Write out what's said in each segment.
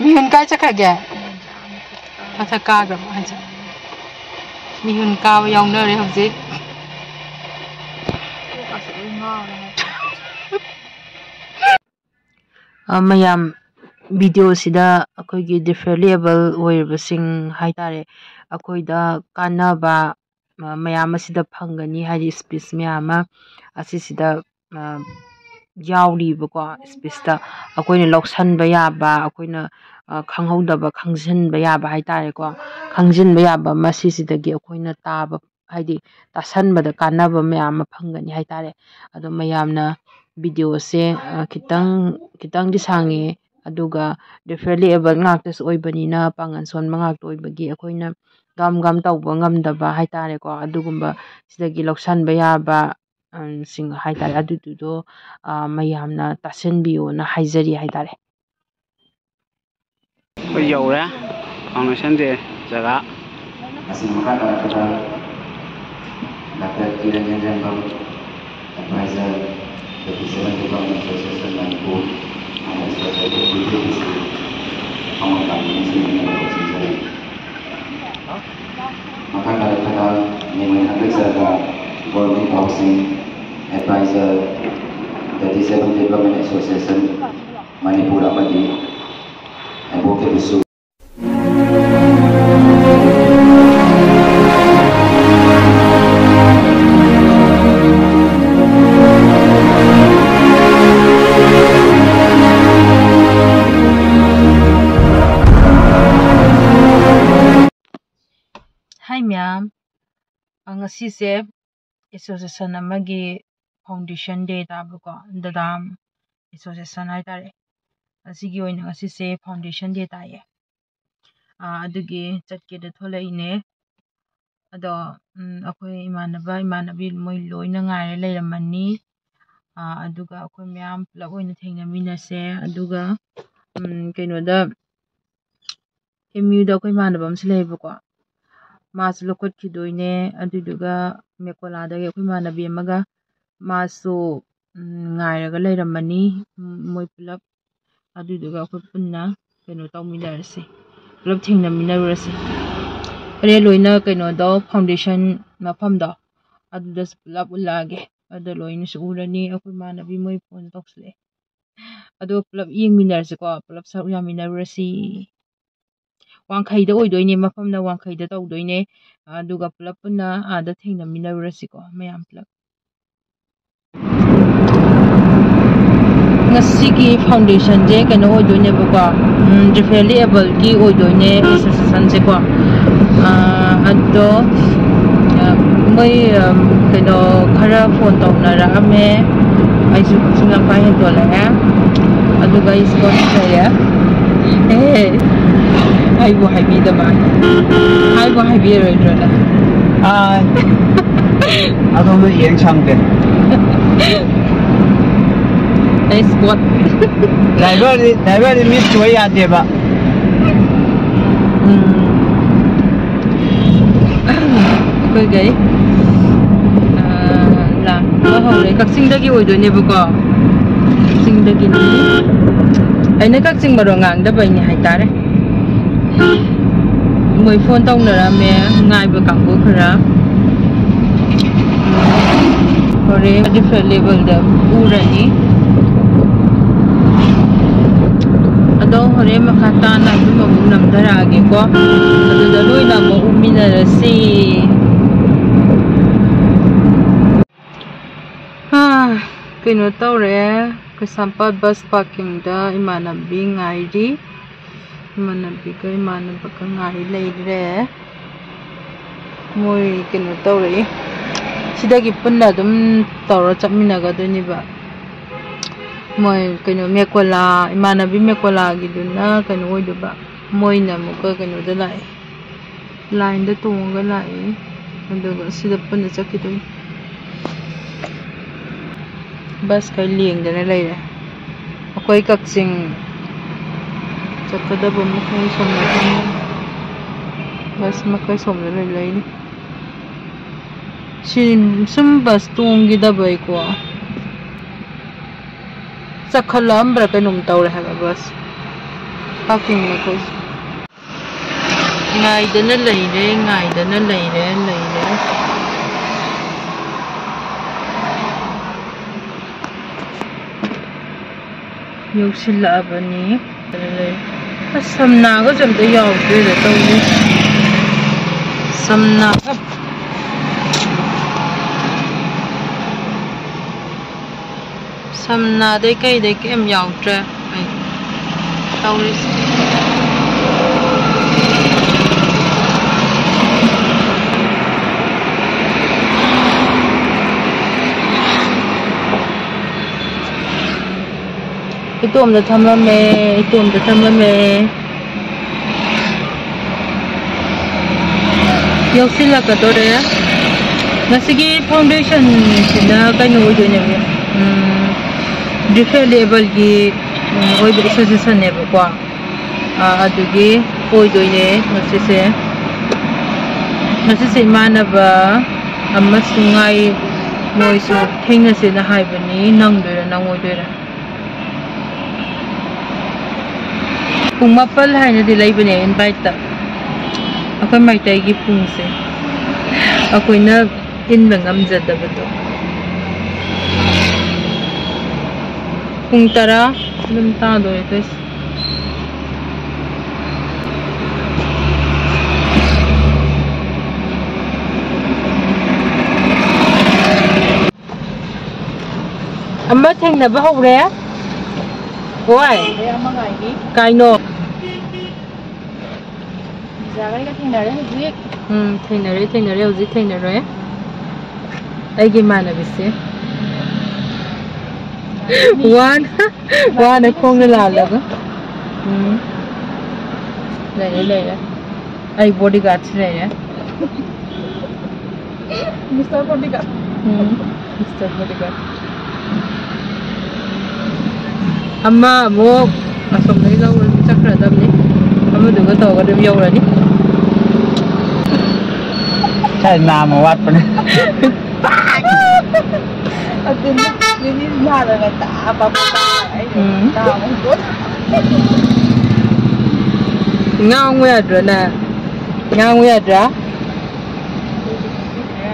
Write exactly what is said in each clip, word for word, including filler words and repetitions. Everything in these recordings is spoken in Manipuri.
ꯃꯤꯍꯨꯟ ꯀꯥꯏ ꯆꯠꯈ꯭ꯔꯒꯦ? ꯃꯊꯛ ꯀꯥꯈ꯭ꯔꯕ ꯍꯥꯏꯁꯦ? ꯃꯤꯍꯨꯟ ꯀꯥꯕ ꯌꯥꯎꯅꯔꯦ ꯍꯧꯖꯤꯛ꯫ ꯑ, ꯃꯌꯥꯝ, ꯚꯤꯗꯤꯑꯣꯁꯤꯗ ꯑꯩꯈꯣꯏꯒꯤ differently able ꯑꯣꯏꯔꯕꯁꯤꯡ ꯍꯥꯏꯇꯥꯔꯦ, ꯑꯩꯈꯣꯏꯗ ꯀꯥꯟꯅꯕ, ꯑ, ꯃꯌꯥꯝ ꯑꯁꯤꯗ ꯐꯪꯒꯅꯤ, ꯍꯥꯏꯗꯤ speech ꯃꯌꯥꯝ ꯑꯃ ꯑꯁꯤꯁꯤꯗ, ꯑ, ꯌꯥꯎꯔꯤꯕꯀꯣ꯫ Speechꯇ ꯑꯩꯈꯣꯏꯅ ꯂꯧꯁꯟꯕ ꯌꯥꯕ, ꯑꯩꯈꯣꯏꯅ, ꯑ, ꯈꯪꯍꯧꯗꯕ, ꯈꯪꯖꯤꯟꯕ ꯌꯥꯕ ꯍꯥꯏꯇꯥꯔꯦꯀꯣ, ꯈꯪꯖꯤꯟꯕ ꯌꯥꯕ ꯃꯁꯤꯁꯤꯗꯒꯤ ꯑꯩꯈꯣꯏꯅ ꯇꯥꯕ, ꯍꯥꯏꯗꯤ ꯇꯥꯁꯟꯕꯗ ꯀꯥꯟꯅꯕ ꯃꯌꯥꯝ ꯑꯃ ꯐꯪꯒꯅꯤ ꯍꯥꯏꯇꯥꯔꯦ꯫ ꯑꯗꯣ ꯃꯌꯥꯝꯅ ꯚꯤꯗꯤꯑꯣꯁꯦ, ꯑ, ꯈꯤꯇꯪ, ꯈꯤꯇꯪꯗꯤ ꯁꯥꯡꯉꯦ, ꯑꯗꯨꯒ differently able ꯉꯥꯛꯇꯁꯨ ꯑꯣꯏꯕꯅꯤꯅ, ꯄꯥꯡꯒꯜ ꯁꯣꯟꯕ ꯉꯥꯛꯇ ꯑꯣꯏꯕꯒꯤ ꯑꯩꯈꯣꯏꯅ ꯒꯝ ꯒꯝ ꯇꯧꯕ ꯉꯝꯗꯕ ꯍꯥꯏꯇꯥꯔꯦꯀꯣ, ꯑꯗꯨꯒꯨꯝꯕ ꯁꯤꯗꯒꯤ ꯂꯧꯁꯟꯕ ꯌꯥꯕ, ꯎꯝ, ꯁꯤꯡ ꯍꯥꯏꯇꯥꯔꯦ, ꯑꯗꯨꯗꯨꯗꯣ, ꯑ, ꯃꯌꯥꯝꯅ ꯇꯥꯁꯟꯕꯤꯌꯣꯅ ꯍꯥꯏꯖꯔꯤ ꯍꯥꯏꯇꯥꯔꯦ꯫ ꯑꯩꯈꯣꯏ ꯌꯧꯔꯦ foundation day ꯖꯒꯥ꯫ ꯑꯁꯤ ꯃꯈꯥ ꯇꯥꯔꯛꯄꯗ doctor Kiran Yaingangbam, advisor, thirty seven Development Association Manipur, and Association Deputy ꯐꯝꯕ ꯇꯥꯕꯤꯅ ꯁꯤꯟꯕꯤꯅꯕ ꯇꯧꯖꯔꯤ꯫ ꯃꯈꯥ ꯇꯥꯔꯛꯄꯗ ꯅꯤꯡꯉꯣꯜ ꯍꯟꯗꯛꯆꯔꯒ Government Housing Advisor, thirty seven Development Association Manipur ꯑꯃꯗꯤ ꯍꯦꯟꯕꯣꯛꯇ ꯕꯤꯁꯨ꯫ Hi ꯃꯌꯥꯝ, ꯑ, ꯉꯁꯤꯁꯦ association ꯑꯃꯒꯤ foundation day ꯇꯥꯕꯀꯣ, ꯗꯗꯥꯝ association ꯍꯥꯏꯇꯥꯔꯦ, ꯑꯁꯤꯒꯤ ꯑꯣꯏꯅ ꯉꯁꯤꯁꯦ foundation day ꯇꯥꯏꯌꯦ꯫ ꯑꯥ, ꯑꯗꯨꯒꯤ ꯆꯠꯀꯦꯗ ꯊꯣꯛꯂꯛꯏꯅꯦ꯫ ꯑꯗꯣ, ꯎꯝ, ꯑꯩꯈꯣꯏ ꯏꯃꯥꯟꯅꯕ, ꯏꯃꯥꯟꯅꯕꯤ ꯃꯣꯏ ꯂꯣꯏꯅ ꯉꯥꯏꯔ ꯂꯩꯔꯝꯃꯅꯤ꯫ ꯑꯥ, ꯑꯗꯨꯒ ꯑꯩꯈꯣꯏ ꯃꯌꯥꯝ ꯄꯨꯂꯞ ꯑꯣꯏꯅ ꯊꯦꯡꯅꯃꯤꯟꯅꯁꯦ꯫ ꯑꯗꯨꯒ, ꯎꯝ, ꯀꯩꯅꯣꯗ, ꯑꯦꯝ ꯌꯨꯗ ꯑꯩꯈꯣꯏ ꯏꯃꯥꯟꯅꯕ ꯑꯃꯁꯨ ꯂꯩꯌꯦꯕꯀꯣ, ꯃꯥꯁꯨ ꯂꯧꯈꯠꯈꯤꯗꯣꯏꯅꯦ꯫ ꯑꯗꯨꯗꯨꯒ ꯃꯦꯀꯣꯂꯥꯗꯒꯤ ꯑꯩꯈꯣꯏ ꯏꯃꯥꯟꯅꯕꯤ ꯑꯃꯒ ꯃꯥꯁꯨ, ꯎꯝ, ꯉꯥꯏꯔꯒ ꯂꯩꯔꯝꯃꯅꯤ, ꯎꯝ, ꯃꯣꯏ ꯄꯨꯂꯞ꯫ ꯑꯗꯨꯗꯨꯒ ꯑꯩꯈꯣꯏ ꯄꯨꯟꯅ ꯀꯩꯅꯣ ꯇꯧꯃꯤꯟꯅꯔꯁꯤ, ꯄꯨꯂꯞ ꯊꯦꯡꯅꯃꯤꯟꯅꯔꯨꯔꯁꯤ꯫ ꯍꯣꯔꯦꯟ ꯂꯣꯏꯅ ꯀꯩꯅꯣꯗꯣ, foundation ꯃꯐꯝꯗꯣ, ꯑꯗꯨꯗꯁꯨ ꯄꯨꯂꯞ ꯎꯠꯂꯛꯑꯒꯦ꯫ ꯑꯗ ꯂꯣꯏꯅꯁꯨ ꯎꯔꯅꯤ꯫ ꯑꯩꯈꯣꯏ ꯏꯃꯥꯟꯅꯕꯤ ꯃꯣꯏ ꯐꯣꯟ ꯇꯧꯁꯤꯜꯂꯛꯑꯦ꯫ ꯑꯗꯣ ꯄꯨꯂꯞ ꯌꯦꯡꯃꯤꯟꯅꯔꯁꯤꯀꯣ, ꯄꯨꯂꯞ ꯁꯔꯨꯛ ꯌꯥꯃꯤꯟꯅꯔꯨꯔꯁꯤ꯫ ꯋꯥꯡꯈꯩꯗ ꯑꯣꯏꯗꯣꯏꯅꯦ, ꯃꯐꯝꯅ ꯋꯥꯡꯈꯩꯗ ꯇꯧꯗꯣꯏꯅꯦ꯫ ꯑꯗꯨꯒ ꯄꯨꯂꯞ ꯄꯨꯟꯅ ꯑꯥꯗ ꯊꯦꯡꯅꯃꯤꯟꯅꯔꯨꯔꯁꯤꯀꯣ, ꯃꯌꯥꯝ ꯄꯨꯂꯞ꯫ ꯉꯁꯤꯒꯤ foundation ꯁꯦ ꯀꯩꯅꯣ ꯑꯣꯏꯗꯣꯏꯅꯦꯕꯀꯣ, ꯎꯝ, differently abled ꯀꯤ ꯑꯣꯏꯗꯣꯏꯅꯦ association ꯁꯦꯀꯣ꯫ ꯑꯥ, ꯑꯗꯣ, ꯑꯥ, ꯃꯣꯏ, ꯑꯥ, ꯀꯩꯅꯣ, ꯈꯔ ꯐꯣꯟ ꯇꯧꯅꯔꯛꯑꯝꯃꯦ꯫ ꯑꯩꯁꯨ ꯀꯛꯆꯤꯡ ꯂꯝꯈꯥꯏ ꯍꯦꯟꯗꯣꯛꯂꯛꯑꯦ꯫ ꯑꯗꯨꯒ ꯑꯩ spot ꯂꯩꯔꯦ꯫ ꯑꯦ, ꯑꯩꯕꯨ ꯍꯥꯏꯕꯤꯗꯕ꯫ ꯍꯥꯏꯕꯨ ꯍꯥꯏꯕꯤꯔꯣꯏꯗ꯭ꯔꯣꯅ? ꯑꯥ꯫ ꯑꯗꯣꯝꯗ ꯌꯦꯡ ꯁꯪꯗꯦ꯫ ꯑꯩ spot꯫ Driver ꯗꯤ, driver ꯗꯤ miss ꯑꯣꯏ ꯌꯥꯗꯦꯕ꯫ ꯎꯝ꯫ ꯑꯩꯈꯣꯏꯒꯩ, ꯑ, ꯂꯥꯛꯄ ꯍꯧꯔꯦ꯫ ꯀꯛꯆꯤꯡꯗꯒꯤ ꯑꯣꯏꯗꯣꯏꯅꯦꯕꯀꯣ꯫ ꯀꯛꯆꯤꯡꯗꯒꯤꯅꯤ꯫ ꯑꯩꯅ ꯀꯛꯆꯤꯡ ꯃꯔꯣꯟ ꯉꯥꯡꯗꯕꯩꯅꯦ ꯍꯥꯏꯇꯥꯔꯦ꯫ ꯃꯣꯏ ꯐꯣꯟ ꯇꯧꯅꯔꯝꯃꯦ, ꯉꯥꯏꯕ ꯀꯥꯡꯕꯨ ꯈꯔ꯫ ꯍꯣꯔꯦꯟ different level ꯗ ꯎꯔꯅꯤ꯫ ꯑꯗꯣ ꯍꯣꯔꯦꯟ ꯃꯈꯥ ꯇꯥꯅ ꯑꯗꯨꯝ ꯑꯃꯨꯛ ꯅꯝꯊꯔꯛꯑꯒꯦꯀꯣ꯫ ꯑꯗꯨꯗ ꯂꯣꯏꯅ ꯑꯃꯨꯛ ꯎꯃꯤꯟꯅꯔꯁꯤ꯫ ꯍꯥ, ꯀꯩꯅꯣ ꯇꯧꯔꯦ, ꯀꯩꯁꯥꯝꯄꯥꯠ bus parking ꯗ ꯏꯃꯥꯟꯅꯕꯤ ꯉꯥꯏꯔꯤ꯫ ꯏꯃꯥꯟꯅꯕꯤꯒ ꯏꯃꯥꯟꯅꯕꯒ ꯉꯥꯏ ꯂꯩꯔꯦ꯫ ꯃꯣꯏ ꯀꯩꯅꯣ ꯇꯧꯔꯛꯏ꯫ ꯁꯤꯗꯒꯤ ꯄꯨꯟꯅ ꯑꯗꯨꯝ ꯇꯧꯔ ꯆꯠꯃꯤꯟꯅꯒꯗꯣꯏꯅꯦꯕ꯫ ꯃꯣꯏ ꯀꯩꯅꯣ, ꯃꯦꯀꯣꯂꯥ, ꯏꯃꯥꯟꯅꯕꯤ ꯃꯦꯀꯣꯂꯥꯒꯤꯗꯨꯅ ꯀꯩꯅꯣ ꯑꯣꯏꯗꯣꯏꯕ꯫ ꯃꯣꯏꯅ ꯑꯃꯨꯛꯀ ꯀꯩꯅꯣꯗ ꯂꯥꯛꯑꯦ꯫ Line ꯗ ꯇꯣꯡꯉꯒ ꯂꯥꯛꯑꯦ꯫ ꯑꯗꯨꯒ ꯁꯤꯗ ꯄꯨꯟꯅ ꯆꯠꯈꯤꯗꯣꯏꯅꯤ꯫ Bus ꯈꯔ ꯂꯦꯡꯗꯅ ꯂꯩꯔꯦ꯫ ꯑꯩꯈꯣꯏ ꯀꯛꯆꯤꯡ ꯆꯠꯀꯗꯕ ꯃꯈꯩ ꯁꯣꯝ ꯅꯥꯀꯟꯗ bus ꯃꯈꯩ ꯁꯣꯝꯗ ꯂꯣꯏ ꯂꯩꯔꯤ꯫ ꯁꯤ ꯁꯨꯝ bus ꯇꯣꯡꯈꯤꯗꯕꯩꯀꯣ, ꯆꯈꯠꯂꯛꯑꯝꯕ꯭ꯔꯥ ꯀꯩꯅꯣꯝ ꯇꯧꯔꯦ ꯍꯥꯏꯕ bus꯫ ꯄꯥꯛ ꯆꯤꯡꯉꯦ ꯑꯩꯈꯣꯏꯁꯦ꯫ ꯉꯥꯏꯗꯅ ꯂꯩꯔꯦ, ꯉꯥꯏꯗꯅ ꯂꯩꯔꯦ, ꯂꯩꯔꯦ꯫ ꯌꯧꯁꯤꯜꯂꯛꯑꯕꯅꯤ꯫ ꯑꯁ, ꯁꯝꯅꯥꯒꯁꯨ ꯑꯝꯇ ꯌꯥꯎꯗ꯭ꯔꯦꯗ ꯇꯧꯔꯤꯁꯦ꯫ ꯁꯝꯅꯥꯒ ꯁꯝꯅꯥꯗꯩ ꯀꯩꯗꯩ ꯀꯩꯝ ꯌꯥꯎꯗ꯭ꯔꯦ꯫ ꯑꯩ ꯇꯧꯔꯤꯁꯦ꯫ ꯏꯇꯣꯝꯗ ꯊꯝꯃꯝꯃꯦ, ꯏꯇꯣꯝꯗ ꯊꯝꯃꯝꯃꯦ꯫ ꯌꯧꯁꯤꯜꯂꯛꯀꯗꯣꯔꯦ꯫ ꯉꯁꯤꯒꯤ foundation ꯁꯤꯅ ꯀꯩꯅꯣ ꯑꯣꯏꯗꯣꯏꯅꯦꯕ, ꯎꯝ, ꯗꯤꯐꯦꯟꯗꯦꯕꯜꯒꯤ, ꯎꯝ, ꯑꯣꯏꯕ association ꯅꯦꯕꯀꯣ꯫ ꯑꯥ, ꯑꯗꯨꯒꯤ ꯑꯣꯏꯗꯣꯏꯅꯦ ꯉꯁꯤꯁꯦ꯫ ꯉꯁꯤꯁꯦ ꯏꯃꯥꯟꯅꯕ ꯑꯃꯁꯨ ꯉꯥꯏ, ꯃꯣꯏꯁꯨ ꯊꯦꯡꯅꯁꯦꯅ ꯍꯥꯏꯕꯅꯤ꯫ ꯅꯪꯗꯣꯏꯔꯥ ꯅꯪꯉꯣꯏꯗꯣꯏꯔꯥ? ꯄꯨꯡ ꯃꯥꯄꯜ ꯍꯥꯏꯅꯗꯤ ꯂꯩꯕꯅꯦ invite ꯇ꯫ ꯑꯩꯈꯣꯏ ꯃꯩꯇꯩꯒꯤ ꯄꯨꯡꯁꯦ ꯑꯩꯈꯣꯏꯅ ꯏꯟꯕ ꯉꯝꯖꯗꯕꯗꯣ꯫ ꯄꯨꯡ ꯇꯔꯥ ꯑꯗꯨꯝ ꯇꯥꯗꯣꯔꯦ ꯇꯧꯔꯤꯁꯦ꯫ ꯑꯃ ꯊꯦꯡꯅꯕ ꯍꯧꯔꯦ꯫ ꯍꯣꯏ꯫ ꯍꯧꯔꯦ, ꯑꯃ ꯉꯥꯏꯔꯤ꯫ ꯀꯥꯏꯅꯣ? ꯖꯥꯒꯔꯤꯒ ꯊꯦꯡꯅꯔꯦ ꯍꯧꯖꯤꯛ꯫ ꯎꯝ, ꯊꯦꯡꯅꯔꯦ, ꯊꯦꯡꯅꯔꯦ, ꯍꯧꯖꯤꯛ ꯊꯦꯡꯅꯔꯦ꯫ ꯑꯩꯒꯤ ꯏꯃꯥꯟꯅꯕꯤꯁꯦ꯫ ꯋꯥꯅ, ꯋꯥꯅ ꯈꯣꯡꯅ ꯂꯥꯜꯂꯒ꯫ ꯎꯝ꯫ ꯂꯩꯔꯦ, ꯂꯩꯔꯦ꯫ ꯑꯩ bodyguard ꯁꯨ ꯂꯩꯔꯦ꯫ Mister Bodyguard꯫ ꯎꯝ, Mister Bodyguard꯫ ꯑꯃ ꯑꯃꯨꯛ ꯑꯁꯣꯝꯗꯒꯤ ꯂꯧꯔ ꯑꯗꯨꯝ ꯆꯠꯈ꯭ꯔꯗꯕꯅꯤ꯫ ꯑꯃꯗꯨꯒ ꯇꯧꯔꯒ ꯑꯗꯨꯝ ꯌꯧꯔꯅꯤ꯫ ꯁꯥꯏ ꯅꯥꯝꯃ ꯋꯥꯠꯄꯅꯦ꯫ ꯑꯗꯨꯅ ꯃꯤꯅꯤ ꯅꯥꯗꯅ ꯇꯥ ꯄꯥ ꯄꯥ ꯄꯥ ꯑꯩ ꯎꯝ꯫ ꯇꯥ ꯑꯃꯨꯛ ꯄꯣꯠ꯫ ꯉꯥꯡꯉꯨ ꯌꯥꯗ꯭ꯔꯣ ꯅꯪ? ꯉꯥꯡꯉꯨ ꯌꯥꯗ꯭ꯔꯥ?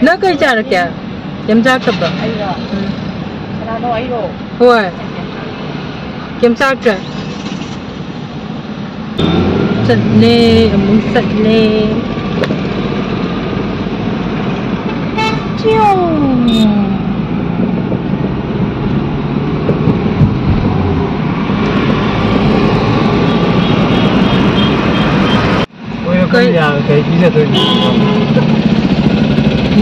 ꯅꯪ ꯀꯩ ꯆꯥꯔꯛꯀꯦ? ꯀꯩꯝ ꯆꯥꯔꯛꯇꯕ꯭ꯔꯣ? ꯑꯩꯔꯣ? ꯎꯝ꯫ ꯀꯅꯥꯅꯣ, ꯑꯩꯔꯣ? ꯍꯣꯏ꯫ ꯀꯩꯝ ꯆꯥꯔꯛꯇ꯭ꯔꯦ? ꯆꯠꯂꯦ, ꯑꯃꯨꯛ ꯆꯠꯂꯦ꯫ ꯀꯣꯏꯔꯛꯄꯅꯤ ꯀꯩ- ꯌꯥꯔꯣꯏ, ꯀꯩ ꯄꯤꯖꯗꯣꯏꯅꯣ?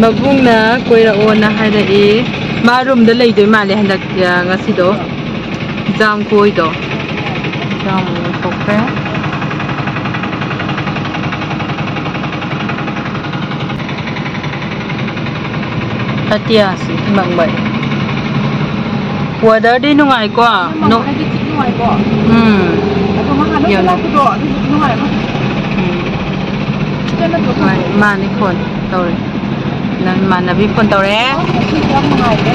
ꯃꯕꯨꯡꯅ ꯀꯣꯏꯔꯛꯑꯣꯅ ꯍꯥꯏꯔꯛꯏ꯫ ꯃꯥ ꯔꯨꯝꯗ ꯂꯩꯗꯣꯏ ꯃꯥꯜꯂꯦ ꯍꯟꯗꯛ, ꯑ, ꯉꯁꯤꯗꯣ꯫ ꯖꯥꯝ ꯀꯣꯏꯗꯣ꯫ ꯖꯥꯝ ꯑꯃꯨꯛ ꯊꯣꯛꯈ꯭ꯔꯦ꯫ ꯑꯇꯤꯌꯥꯁꯤ ꯃꯪꯕ꯫ Weatherꯗꯤ ꯅꯨꯡꯉꯥꯏꯀꯣ? ꯅꯣ-, ꯃꯪꯕꯅꯗꯤ ꯊꯤ ꯅꯨꯡꯉꯥꯏꯀꯣ? ꯎꯝ꯫ ꯑꯗꯣ ꯃꯥ ꯍꯟꯗꯛ ꯌꯥꯝꯅ꯫ ꯊꯣꯛꯂꯛꯄꯗꯣ ꯑꯗꯨꯁꯨ ꯅꯨꯡꯉꯥꯏ ꯑꯃ꯫ ꯎꯝ꯫ ꯏꯆꯟꯅ ꯍꯣꯏ, ꯊꯣꯛꯂꯛꯄꯗꯣ꯫ ꯃꯥꯅꯤ phone ꯇꯧꯔꯦ꯫ ꯅꯪ ꯏꯃꯥꯟꯅꯕꯤ phone ꯇꯧꯔꯦ꯫ ꯑꯣ, ꯉꯁꯤꯗꯤ ꯌꯥꯝ ꯅꯨꯡꯉꯥꯏꯔꯦ꯫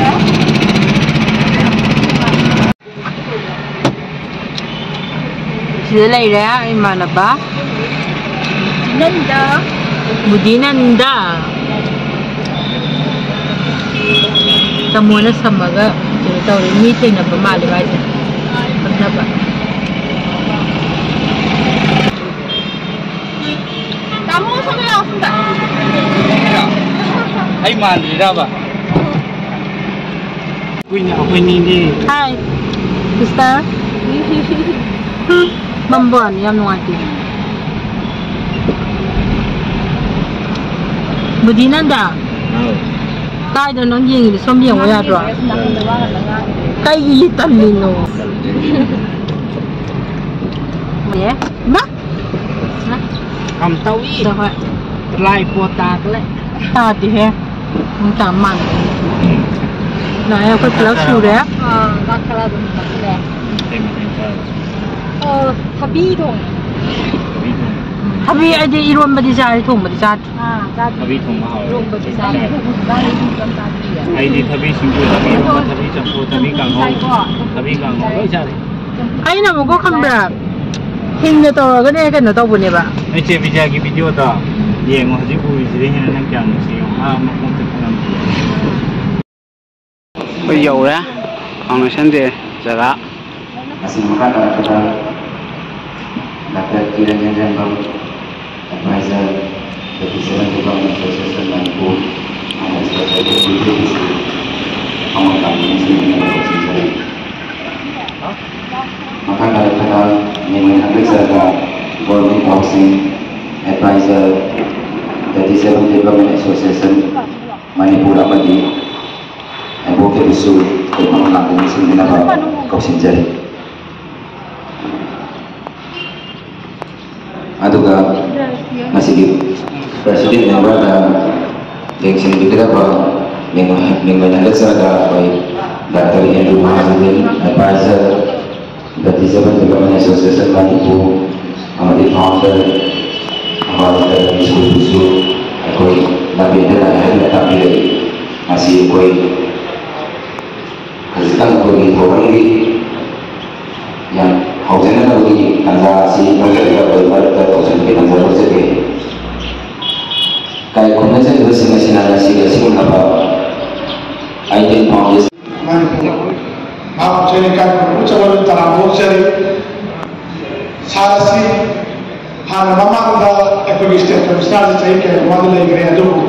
ꯁꯤꯗ ꯂꯩꯔꯦ ꯏꯃꯥꯟꯅꯕ꯫ ꯅꯟꯗ꯫ ꯕꯨꯙꯤꯅꯟꯗ꯫ ꯇꯥꯃꯣꯅ ꯁꯝꯃꯒ ꯀꯩꯅꯣ ꯇꯧꯔꯦ, ꯃꯤ ꯊꯦꯡꯅꯕ ꯃꯥꯜꯂꯦ ꯃꯥꯏꯁꯦ꯫ ꯈꯪꯅꯕ꯫ ꯇꯥꯃꯣ, ꯁꯣꯝꯗ ꯂꯥꯛꯑꯣ, ꯁꯣꯝꯗ꯫ ꯑꯩ ꯃꯥꯟꯗ꯭ꯔꯤꯔꯕ? ꯀꯨꯏꯅ ꯑꯩꯈꯣꯏꯅꯤꯗꯤ꯫ Hi, sister. ꯃꯝꯕ꯭ꯔꯣ? ꯌꯥꯝ ꯅꯨꯡꯉꯥꯏꯇꯦ꯫ ꯕꯨꯙꯤꯅꯟꯗ, ꯍꯥꯎ꯫ ꯀꯥꯏꯗꯅꯣ ꯅꯪ ꯌꯦꯡꯉꯤꯗꯣ? ꯁꯣꯝ ꯌꯦꯡꯉꯣ ꯌꯥꯗ꯭ꯔꯣ? ꯀꯩꯒꯤ ꯇꯜꯂꯤꯅꯣ? ꯑꯦ? ꯏꯃꯥ! ꯌꯥꯝ ꯇꯧꯏ꯫ ꯍꯣꯏ, ꯍꯣꯏ꯫ ꯂꯥꯏ ꯄꯣꯠ ꯇꯥꯈꯠꯂꯦ꯫ ꯇꯥꯗꯦꯍꯦ꯫ ꯅꯪ ꯇꯥ ꯃꯥꯟꯕ꯫ ꯂꯥꯛꯑꯦ, ꯑꯩꯈꯣꯏ ꯄꯨꯂꯞ ꯁꯨꯔꯦ꯫ ꯑꯥ, ꯆꯥꯛ ꯈꯔ ꯑꯗꯨꯝ ꯆꯥꯁꯤꯜꯂꯦ꯫ ꯀꯩ ꯃꯊꯦꯜ ꯆꯥꯔꯕ? ꯑꯥ, ꯊꯕꯤ ꯊꯣꯡꯉꯦ꯫ ꯊꯕꯤ ꯊꯣꯡꯉꯦ꯫ ꯊꯕꯤ ꯑꯩꯗꯤ ꯏꯔꯣꯟꯕꯗꯤ ꯆꯥꯔꯦ, ꯊꯣꯡꯕꯗꯤ ꯆꯥꯗ꯭ꯔꯤ꯫ ꯑꯥ, ꯆꯥꯗ꯭ꯔꯤ꯫ ꯊꯕꯤ ꯊꯣꯡꯕ ꯍꯥꯎꯋꯦ꯫ ꯏꯔꯣꯟꯕꯗꯤ ꯆꯥꯔꯦ꯫ ꯑꯩꯗꯤ ꯊꯕꯤ ꯁꯤꯡꯖꯨ, ꯊꯕꯤ ꯏꯔꯣꯟꯕ, ꯊꯕꯤ ꯆꯝꯐꯨꯠ, ꯊꯕꯤ ꯀꯥꯡꯍꯧ, ꯊꯕꯤ ꯀꯥꯡꯍꯧ ꯂꯣꯏ ꯆꯥꯔꯦ꯫ ꯑꯩꯅ ꯑꯃꯨꯛꯀ ꯈꯪꯕ꯭ꯔꯥ? ꯍꯤꯡꯅ ꯇꯧꯔꯒꯅꯦ ꯀꯩꯅꯣ ꯇꯧꯕꯅꯦꯕ꯫ ꯅꯣꯏ ꯆꯦ ꯕꯤꯖ꯭ꯌꯥꯒꯤ ꯚꯤꯗꯤꯑꯣꯗꯣ ꯌꯦꯡꯉꯣ, ꯍꯧꯖꯤꯛ ꯎꯔꯤꯁꯤꯗ ꯍꯦꯟꯅ ꯅꯪ ꯀꯌꯥꯝ ꯅꯨꯡꯁꯤ ꯌꯦꯡꯉꯣ꯫ ꯑꯥ, ꯃꯈꯣꯡ ꯆꯠꯄ ꯉꯝꯗꯦ꯫ ꯑꯩꯈꯣꯏ ꯌꯧꯔꯦ foundation day ꯖꯒꯥ꯫ ꯃꯁꯤ ꯃꯈꯥ ꯇꯥꯔꯛꯄꯗ doctor Kiran Henjenbam, advisor, thirty seven Development Association Manipur, and Special Deputy ꯃꯉꯣꯟꯗ ꯅꯤꯡꯁꯤꯡꯅꯕ ꯇꯧꯁꯤꯟꯖꯔꯤ꯫ ꯃꯈꯥ ꯇꯥꯔꯛꯄꯗ ꯃꯤꯡꯑꯣꯏ ꯍꯥꯞꯀꯠꯆꯔꯒ Government Housing Advisor, thirty seven Development Association Manipur ꯑꯃꯗꯤ ꯍꯦꯝꯕꯣꯛꯇꯕꯨꯁꯨ ꯑꯩꯈꯣꯏ ꯃꯃꯥꯡꯗ ꯅꯤꯡꯁꯤꯡꯅꯅꯕ ꯀꯧꯁꯤꯟꯖꯔꯤ꯫ ꯑꯗꯨꯒ ꯃꯁꯤꯒꯤ president memberꯗ ꯂꯦꯡꯁꯤꯟꯕꯤꯒꯗꯕ ꯃꯤꯡ-, ꯃꯤꯡꯑꯣꯏ ꯍꯥꯞꯀꯠꯆꯔꯒ ꯑꯩꯈꯣꯏ doctor Andrew Mahajanin, advisor, thirty seven Development Association Manipur ꯑꯃꯗꯤ founder ꯑꯃꯕꯨꯁꯨ ꯑꯩꯈꯣꯏ ꯂꯝꯕꯦꯟꯗ ꯂꯥꯛꯑꯦ ꯍꯥꯏꯗꯨꯅ ꯇꯥꯛꯄꯤꯔꯛꯏ꯫ ꯃꯁꯤ ꯑꯩꯈꯣꯏ ꯍꯧꯖꯤꯛꯀꯥꯟ ꯑꯩꯈꯣꯏꯒꯤ ꯊꯧꯔꯝꯒꯤ ꯌꯥꯝ ꯍꯧꯖꯅꯅꯕꯒꯤ ꯇꯥꯟꯖꯥ ꯑꯁꯤ ꯂꯧꯖꯔꯒ ꯑꯩꯈꯣꯏ ꯃꯔꯛꯇ ꯇꯧꯁꯤꯟꯕꯒꯤ ꯇꯥꯟꯖꯥ ꯂꯧꯖꯒꯦ꯫ ꯀꯥꯏ ꯈꯨꯝꯅꯖꯔꯤꯕꯁꯤꯡ ꯑꯁꯤꯅ ꯉꯁꯤꯒꯤ ꯑꯁꯤꯒꯨꯝꯂꯕ Idea Foundation ꯃꯅꯤꯄꯨꯔ ꯃꯍꯥꯛꯄꯨꯁꯨ ꯑꯩꯅ ꯏꯀꯥꯏ ꯈꯨꯝꯅꯕ ꯆꯠꯂꯕꯅꯤ ꯇꯔꯥꯝꯅ ꯑꯣꯛꯆꯔꯤ꯫ ꯁꯥꯔ ꯑꯁꯤ ꯍꯥꯟꯅ ꯃꯃꯥꯡꯗ ꯑꯩꯈꯣꯏꯒꯤ state commissionerꯁꯤ ꯆꯍꯤ ꯀꯌꯥꯒꯤ ꯃꯃꯥꯡꯗ ꯂꯩꯈ꯭ꯔꯦ, ꯑꯗꯨꯕꯨ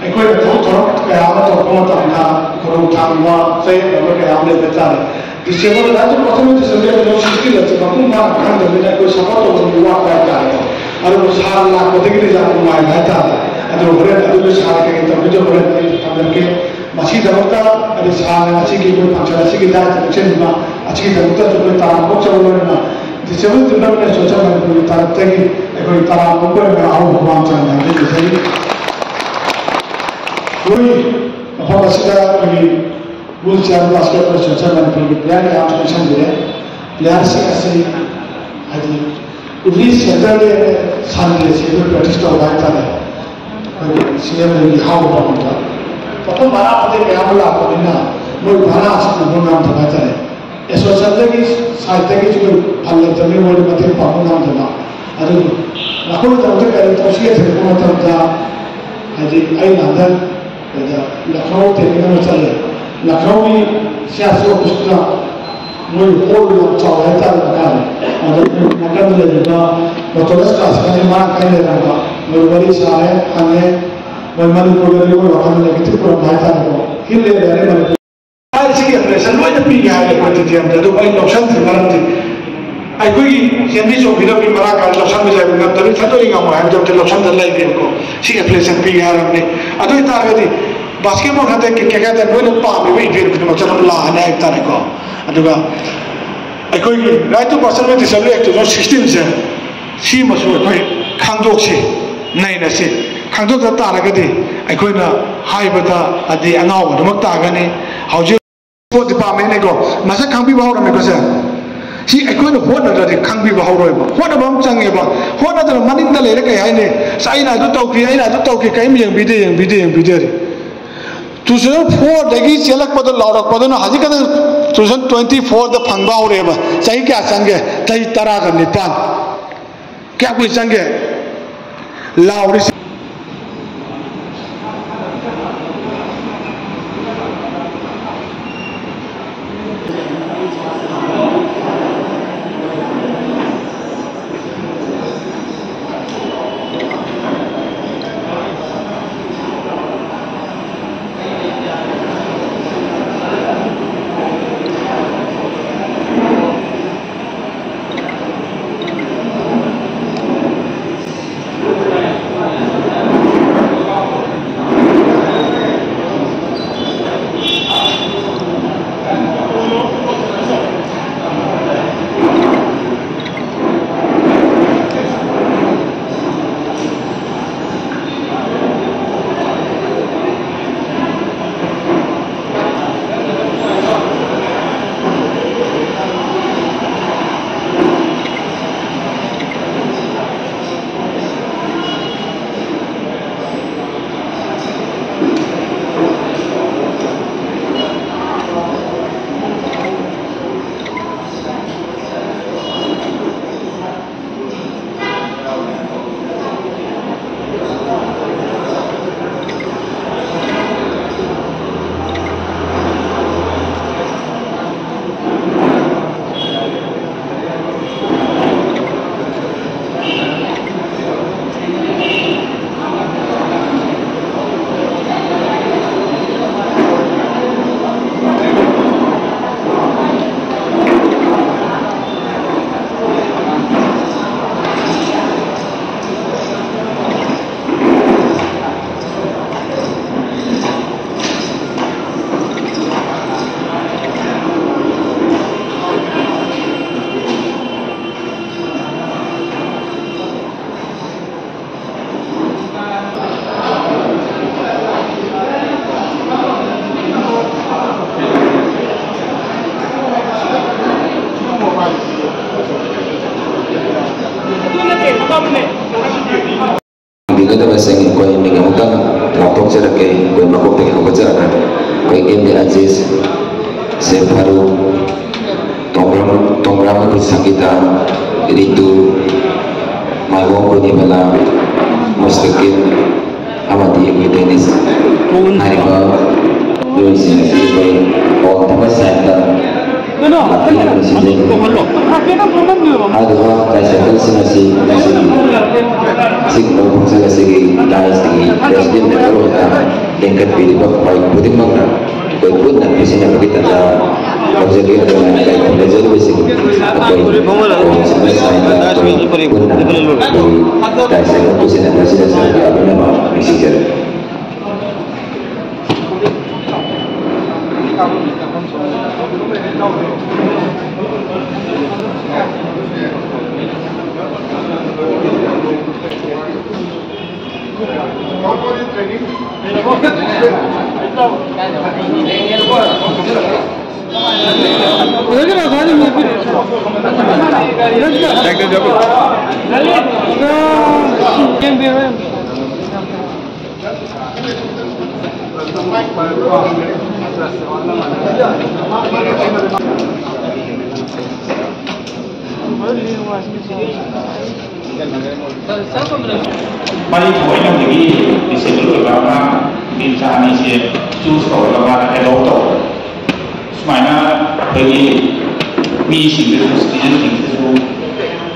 ꯑꯩꯈꯣꯏꯅ ꯊꯕꯛ ꯊꯧꯔꯝ ꯀꯌꯥ ꯑꯃ ꯇꯧꯔꯛꯄ ꯃꯇꯝꯗ ꯈꯨꯗꯣꯡꯊꯥꯅꯤꯡꯕ ꯆꯌꯦꯠꯅꯕ ꯀꯌꯥ ꯑꯃ ꯂꯩꯕ ꯍꯥꯏꯇꯥꯔꯦ꯫ Disable ꯍꯥꯏꯁꯨ ꯄ꯭ꯔꯊꯃ ꯗꯤꯁꯦꯕꯜ ꯁꯤꯛꯁꯇꯤ ꯂꯩꯁꯦ ꯃꯄꯨꯡ ꯐꯥꯅ ꯈꯪꯗꯕꯅꯤꯅ ꯑꯩꯈꯣꯏ support ꯇꯧꯕꯒꯤ ꯋꯥꯠꯄ ꯍꯥꯏꯇꯥꯔꯦꯀꯣ꯫ ꯑꯗꯨꯕꯨ ꯁꯥꯔ ꯂꯥꯛꯄꯗꯒꯤꯗꯤ ꯌꯥꯝ ꯅꯨꯡꯉꯥꯏꯕ ꯍꯥꯏꯇꯥꯔꯦ꯫ ꯑꯗꯨ ꯍꯣꯔꯦꯟ ꯑꯗꯨꯒꯤ ꯁꯥꯔ ꯀꯩꯀꯩ ꯇꯧꯕꯤꯗꯣ ꯍꯣꯔꯦꯟ ꯑꯩ ꯊꯝꯖꯔꯛꯀꯦ꯫ ꯃꯁꯤꯒꯤꯗꯃꯛꯇ ꯍꯥꯏꯗꯤ ꯁꯥꯔꯅ ꯉꯁꯤꯒꯤ ꯑꯩꯈꯣꯏ function ꯑꯁꯤꯒꯤ ꯗꯥꯏꯇ ꯂꯦꯡꯁꯤꯟꯕꯤꯕ ꯑꯁꯤꯒꯤꯗꯃꯛꯇꯁꯨ ꯑꯩꯈꯣꯏ ꯇꯔꯥꯝꯅ ꯑꯣꯛꯆꯕ ꯂꯣꯏꯅꯅ Disable Development Association ꯃꯅꯤꯄꯨꯔꯒꯤ ꯇꯔꯞꯇꯒꯤ ꯑꯩꯈꯣꯏ ꯇꯔꯥꯝꯅ ꯑꯣꯛꯄ ꯑꯣꯏꯅ ꯑꯍꯧꯕ ꯈꯨꯃꯥꯡ ꯆꯥꯎꯅ ꯌꯥꯝꯖꯩ꯫ ꯑꯩꯈꯣꯏ ꯃꯐꯝ ꯑꯁꯤꯗ ꯑꯩꯈꯣꯏꯒꯤ Wheelchair Basketball Association ꯃꯅꯤꯄꯨꯔꯒꯤ player ꯀꯌꯥ ꯑꯃꯁꯨ ꯂꯦꯡꯁꯤꯟꯕꯤꯔꯦ꯫ Playerꯁꯤꯡ ꯑꯁꯤ ꯍꯥꯏꯗꯤ every Saturday, Sundayꯁꯤ ꯑꯩꯈꯣꯏ practice ꯇꯧꯕ ꯍꯥꯏꯇꯥꯔꯦ꯫ ꯑꯩꯈꯣꯏꯒꯤ ꯁꯤꯖꯟꯗꯒꯤ ꯍꯥꯎꯕ ꯃꯇꯝꯗ ꯃꯐꯝ ꯚꯔꯥ ꯑꯇꯩ ꯃꯌꯥꯝ ꯑꯃ ꯂꯥꯛꯄꯅꯤꯅ ꯃꯣꯏ ꯚꯔꯥꯁꯤ ꯄꯨꯕ ꯉꯝꯗꯕ ꯍꯥꯏꯇꯥꯔꯦ꯫ ꯑꯦꯁꯣꯁꯤꯌꯦꯁꯟꯗꯒꯤ ꯁꯥꯏꯠꯇꯒꯤꯁꯨ ꯐꯜ ꯂꯩꯇꯕꯅꯤꯅ ꯃꯣꯏꯗ ꯃꯇꯦꯡ ꯄꯥꯡꯕ ꯉꯝꯗꯕ꯫ ꯑꯗꯨ ꯅꯈꯣꯏꯒꯤꯗꯃꯛꯇ ꯀꯔꯤ ꯇꯧꯁꯤꯒꯦ ꯊꯤꯔꯛꯄ ꯃꯇꯝꯗ, ꯍꯥꯏꯗꯤ ꯑꯩꯅ ꯍꯟꯗꯛ ꯂꯈꯅꯧ ꯇ꯭ꯔꯦꯅꯤꯡ ꯑꯃ ꯆꯠꯂꯦ꯫ ꯂꯈꯅꯧꯒꯤ ꯁꯤ ꯑꯥꯔ ꯁꯤ ꯑꯣꯐꯤꯁꯇ ꯃꯣꯏ ꯍꯣꯜ ꯌꯥꯝ ꯆꯥꯎꯋꯦ ꯍꯥꯏꯇꯥꯔꯦ ꯃꯈꯥꯗ꯫ ꯑꯗꯣ ꯅꯥꯀꯟꯗ ꯂꯩꯔꯤꯕ ꯃꯣꯇꯣꯔꯁ ꯀ꯭ꯂꯥꯁ ꯈꯔ ꯃꯔꯥꯡ ꯀꯥꯏꯅ ꯂꯩꯔꯝꯕ꯫ ꯃꯣꯏ ꯋꯥꯔꯤ ꯁꯥꯔꯦ, ꯍꯪꯉꯦ꯫ ꯃꯣꯏ ꯃꯅꯤꯄꯨꯔꯗꯗꯤ ꯃꯣꯏ ꯋꯥꯈꯜꯗ ꯅꯦꯒꯦꯇꯤꯚ ꯑꯣꯏꯔꯝꯕ ꯍꯥꯏꯇꯥꯔꯦꯀꯣ꯫ ꯍꯤꯜ ꯑꯦꯔꯤꯌꯥꯅꯤ ꯃꯅꯤꯄꯨꯔ꯫ ꯁꯤꯒꯤ ꯑꯦꯄ꯭ꯂꯤꯀꯦꯁꯟ ꯂꯣꯏꯅ ꯄꯤꯒꯦ ꯍꯥꯏꯔꯦ ꯑꯩꯈꯣꯏ ꯇꯤ ꯇꯤ ꯑꯦꯝꯗ꯫ ꯑꯗꯨꯕꯨ ꯑꯩ ꯂꯧꯁꯟꯗ꯭ꯔꯤ꯫ ꯃꯔꯝꯗꯤ ꯑꯩꯈꯣꯏꯒꯤ ꯁꯦꯝꯕꯤ ꯆꯣꯡꯕꯤꯅꯕꯒꯤ ꯃꯔꯥꯡ ꯀꯥꯏꯅ ꯂꯧꯁꯟꯕ ꯌꯥꯏꯕ ꯉꯝꯗꯕꯒꯤ ꯊꯥꯗꯣꯛꯏ ꯉꯝꯃꯣꯏ ꯍꯥꯏꯕꯗꯤ ꯂꯧꯁꯟꯗ ꯂꯩꯔꯦꯕꯀꯣ꯫ ꯁꯤ ꯑꯦꯄ꯭ꯂꯤꯀꯦꯁꯟ ꯄꯤꯒꯦ ꯍꯥꯏꯔꯕꯅꯤ꯫ ꯑꯗꯨ ꯑꯣꯏꯇꯥꯔꯒꯗꯤ ꯕꯥꯁꯀꯦꯠꯕꯣꯜ ꯈꯛꯇ, ꯀ꯭ꯔꯤꯀꯦꯠ ꯈꯛꯇ ꯂꯣꯏꯅ ꯄꯥꯝꯃꯤꯕ ꯏꯚꯦꯟ ꯈꯨꯗꯤꯡꯃꯛꯁꯦ ꯑꯗꯨꯝ ꯂꯥꯛꯑꯅꯤ ꯍꯥꯏꯕ ꯇꯥꯔꯦꯀꯣ꯫ ꯑꯗꯨꯒ ꯑꯩꯈꯣꯏꯒꯤ Right to Person with Disability Act two thousand sixteen ꯁꯦ, ꯁꯤꯃꯁꯨ ꯑꯩꯈꯣꯏ ꯈꯪꯗꯣꯛꯁꯤ, ꯅꯩꯅꯁꯤ꯫ ꯈꯪꯗꯣꯛꯇ ꯇꯥꯔꯒꯗꯤ ꯑꯩꯈꯣꯏꯅ ꯍꯥꯏꯕꯗ ꯑꯗꯤ ꯑꯉꯥꯎꯕꯗꯨꯃꯛ ꯇꯥꯒꯅꯤ꯫ ꯍꯧꯖꯤꯛ ꯁ꯭ꯄꯣꯔꯠ ꯗꯤꯄꯥꯔꯠꯃꯦꯟꯅꯤꯀꯣ, ꯃꯁꯛ ꯈꯪꯕꯤꯕ ꯍꯧꯔꯝꯃꯦꯀꯣ ꯁꯦ꯫ ꯁꯤ ꯑꯩꯈꯣꯏꯅ ꯍꯣꯠꯅꯗ꯭ꯔꯗꯤ ꯈꯪꯕꯤꯕ ꯍꯧꯔꯣꯏꯕ꯫ ꯍꯣꯠꯅꯕ ꯑꯃ ꯆꯪꯉꯦꯕ꯫ ꯍꯣꯠꯅꯗꯅ ꯃꯅꯤꯡꯗ ꯂꯩꯔ ꯀꯩ ꯍꯥꯏꯅꯤ? "ꯑꯁ, ꯑꯩꯅ ꯑꯗꯨ ꯇꯧꯈꯤ, ꯑꯩꯅ ꯑꯗꯨ ꯇꯧꯈꯤ", ꯀꯔꯤꯝ ꯌꯦꯡꯕꯤꯗꯦ, ꯌꯦꯡꯕꯤꯗꯦ, ꯌꯦꯡꯕꯤꯗꯦ꯫ Two thousand fourꯗꯒꯤ ꯆꯦꯜꯂꯛꯄꯗꯣ, ꯂꯥꯎꯔꯛꯄꯗꯨꯅ ꯍꯧꯖꯤꯛ ꯈꯛꯇꯪ two thousand twenty fourꯗ ꯐꯪꯕ ꯍꯧꯔꯛꯑꯦꯕ꯫ ꯆꯍꯤ ꯀꯌꯥ ꯆꯪꯒꯦ? ꯆꯍꯤ ꯇꯔꯥꯒ ꯅꯤꯄꯥꯟ꯫ ꯀꯌꯥꯝ ꯀꯨꯏꯅ ꯆꯪꯒꯦ? ꯂꯥꯎꯔꯤꯁꯦ꯫ ꯄꯥꯡꯕꯤꯒꯗꯕꯁꯤꯡ ꯑꯩꯈꯣꯏ ꯃꯤꯡ ꯑꯃꯨꯛꯇꯪ ꯂꯥꯎꯊꯣꯛꯆꯔꯛꯀꯦ꯫ ꯑꯩꯈꯣꯏ ꯃꯀꯣꯛꯇꯒꯤ ꯍꯧꯒꯠꯆꯔꯛꯀꯦ꯫ ꯑꯩꯈꯣꯏ ꯑꯦꯝ ꯑꯦ ꯑꯖꯤꯁ, ꯁꯦ ꯐꯥꯔꯨꯛ, ꯇꯣꯡꯕ꯭ꯔꯥꯝ, ꯇꯣꯡꯕ꯭ꯔꯥꯝ ꯁꯪꯒꯤꯇꯥ, ꯔꯤꯇꯨ, ꯃꯥꯏꯕꯝ ꯀꯨꯅꯤꯕꯂꯥ, ꯃꯨꯁꯇꯀꯤꯝ ꯑꯃꯗꯤ ꯑꯩꯈꯣꯏ ꯗꯦꯅꯤꯁ꯫ ꯍꯥꯏꯔꯤꯕ ꯃꯤꯑꯣꯏꯁꯤꯡ ꯑꯁꯤ ꯑꯩꯈꯣꯏ ꯍꯣꯜ ꯊꯝꯕ ꯁꯥꯏꯠꯇ ꯂꯥꯛꯄꯤꯅꯕ ꯁꯤꯟꯖꯩ꯫ ꯍꯥꯏꯔꯤꯕ ꯇ꯭ꯔꯥꯏꯁꯥꯏꯀꯜꯁꯤꯡ ꯑꯁꯤ ꯉꯁꯤꯒꯤ ꯑꯁꯤꯒꯨꯝꯕ ꯐꯪꯁꯟ ꯑꯁꯤꯒꯤ ꯗꯥꯏꯁꯀꯤ ꯄ꯭ꯔꯦꯁꯤꯗꯦꯟ ꯃꯦꯝꯕꯔ ꯑꯣꯏꯅ ꯂꯤꯡꯈꯠꯄꯤꯔꯤꯕ ꯈ꯭ꯋꯥꯏ ꯈꯨꯗꯤꯡꯃꯛꯅ ꯑꯩꯈꯣꯏ ꯄꯨꯟꯅ ꯄꯤꯁꯤꯟꯅꯕꯒꯤ ꯇꯥꯟꯖꯥ ꯂꯧꯖꯒꯦ꯫ ꯑꯗꯨꯅ ꯂꯩꯖꯔꯤꯕꯁꯤꯡ ꯑꯩꯈꯣꯏ ꯍꯣꯜ ꯊꯝꯕ ꯁꯥꯏꯠꯇ ꯑꯩꯈꯣꯏ ꯄꯨꯟꯅ ꯑꯩꯈꯣꯏ ꯗꯥꯏꯁ ꯑꯁꯤꯗ ꯁꯔꯨꯛ ꯌꯥꯕꯤꯅꯕ ꯅꯤꯡꯁꯤꯡꯖꯔꯤ꯫ ꯃꯔꯤꯊꯣꯏꯅꯕꯗꯒꯤ ꯗꯤꯁꯦꯕꯜ ꯑꯣꯏꯕ ꯑꯉꯥꯡ ꯅꯨꯄꯤ ꯃꯆꯥ ꯑꯅꯤꯁꯦ ꯆꯨꯁ ꯇꯧꯔꯒ ꯃꯥꯅ ꯑꯦꯗꯣꯞ ꯇꯧꯕ꯫ ꯁꯨꯃꯥꯏꯅ ꯑꯩꯈꯣꯏꯒꯤ ꯃꯤꯁꯤꯡꯗꯁꯨ, ꯁꯤꯇꯤꯖꯟꯁꯤꯡꯗꯁꯨ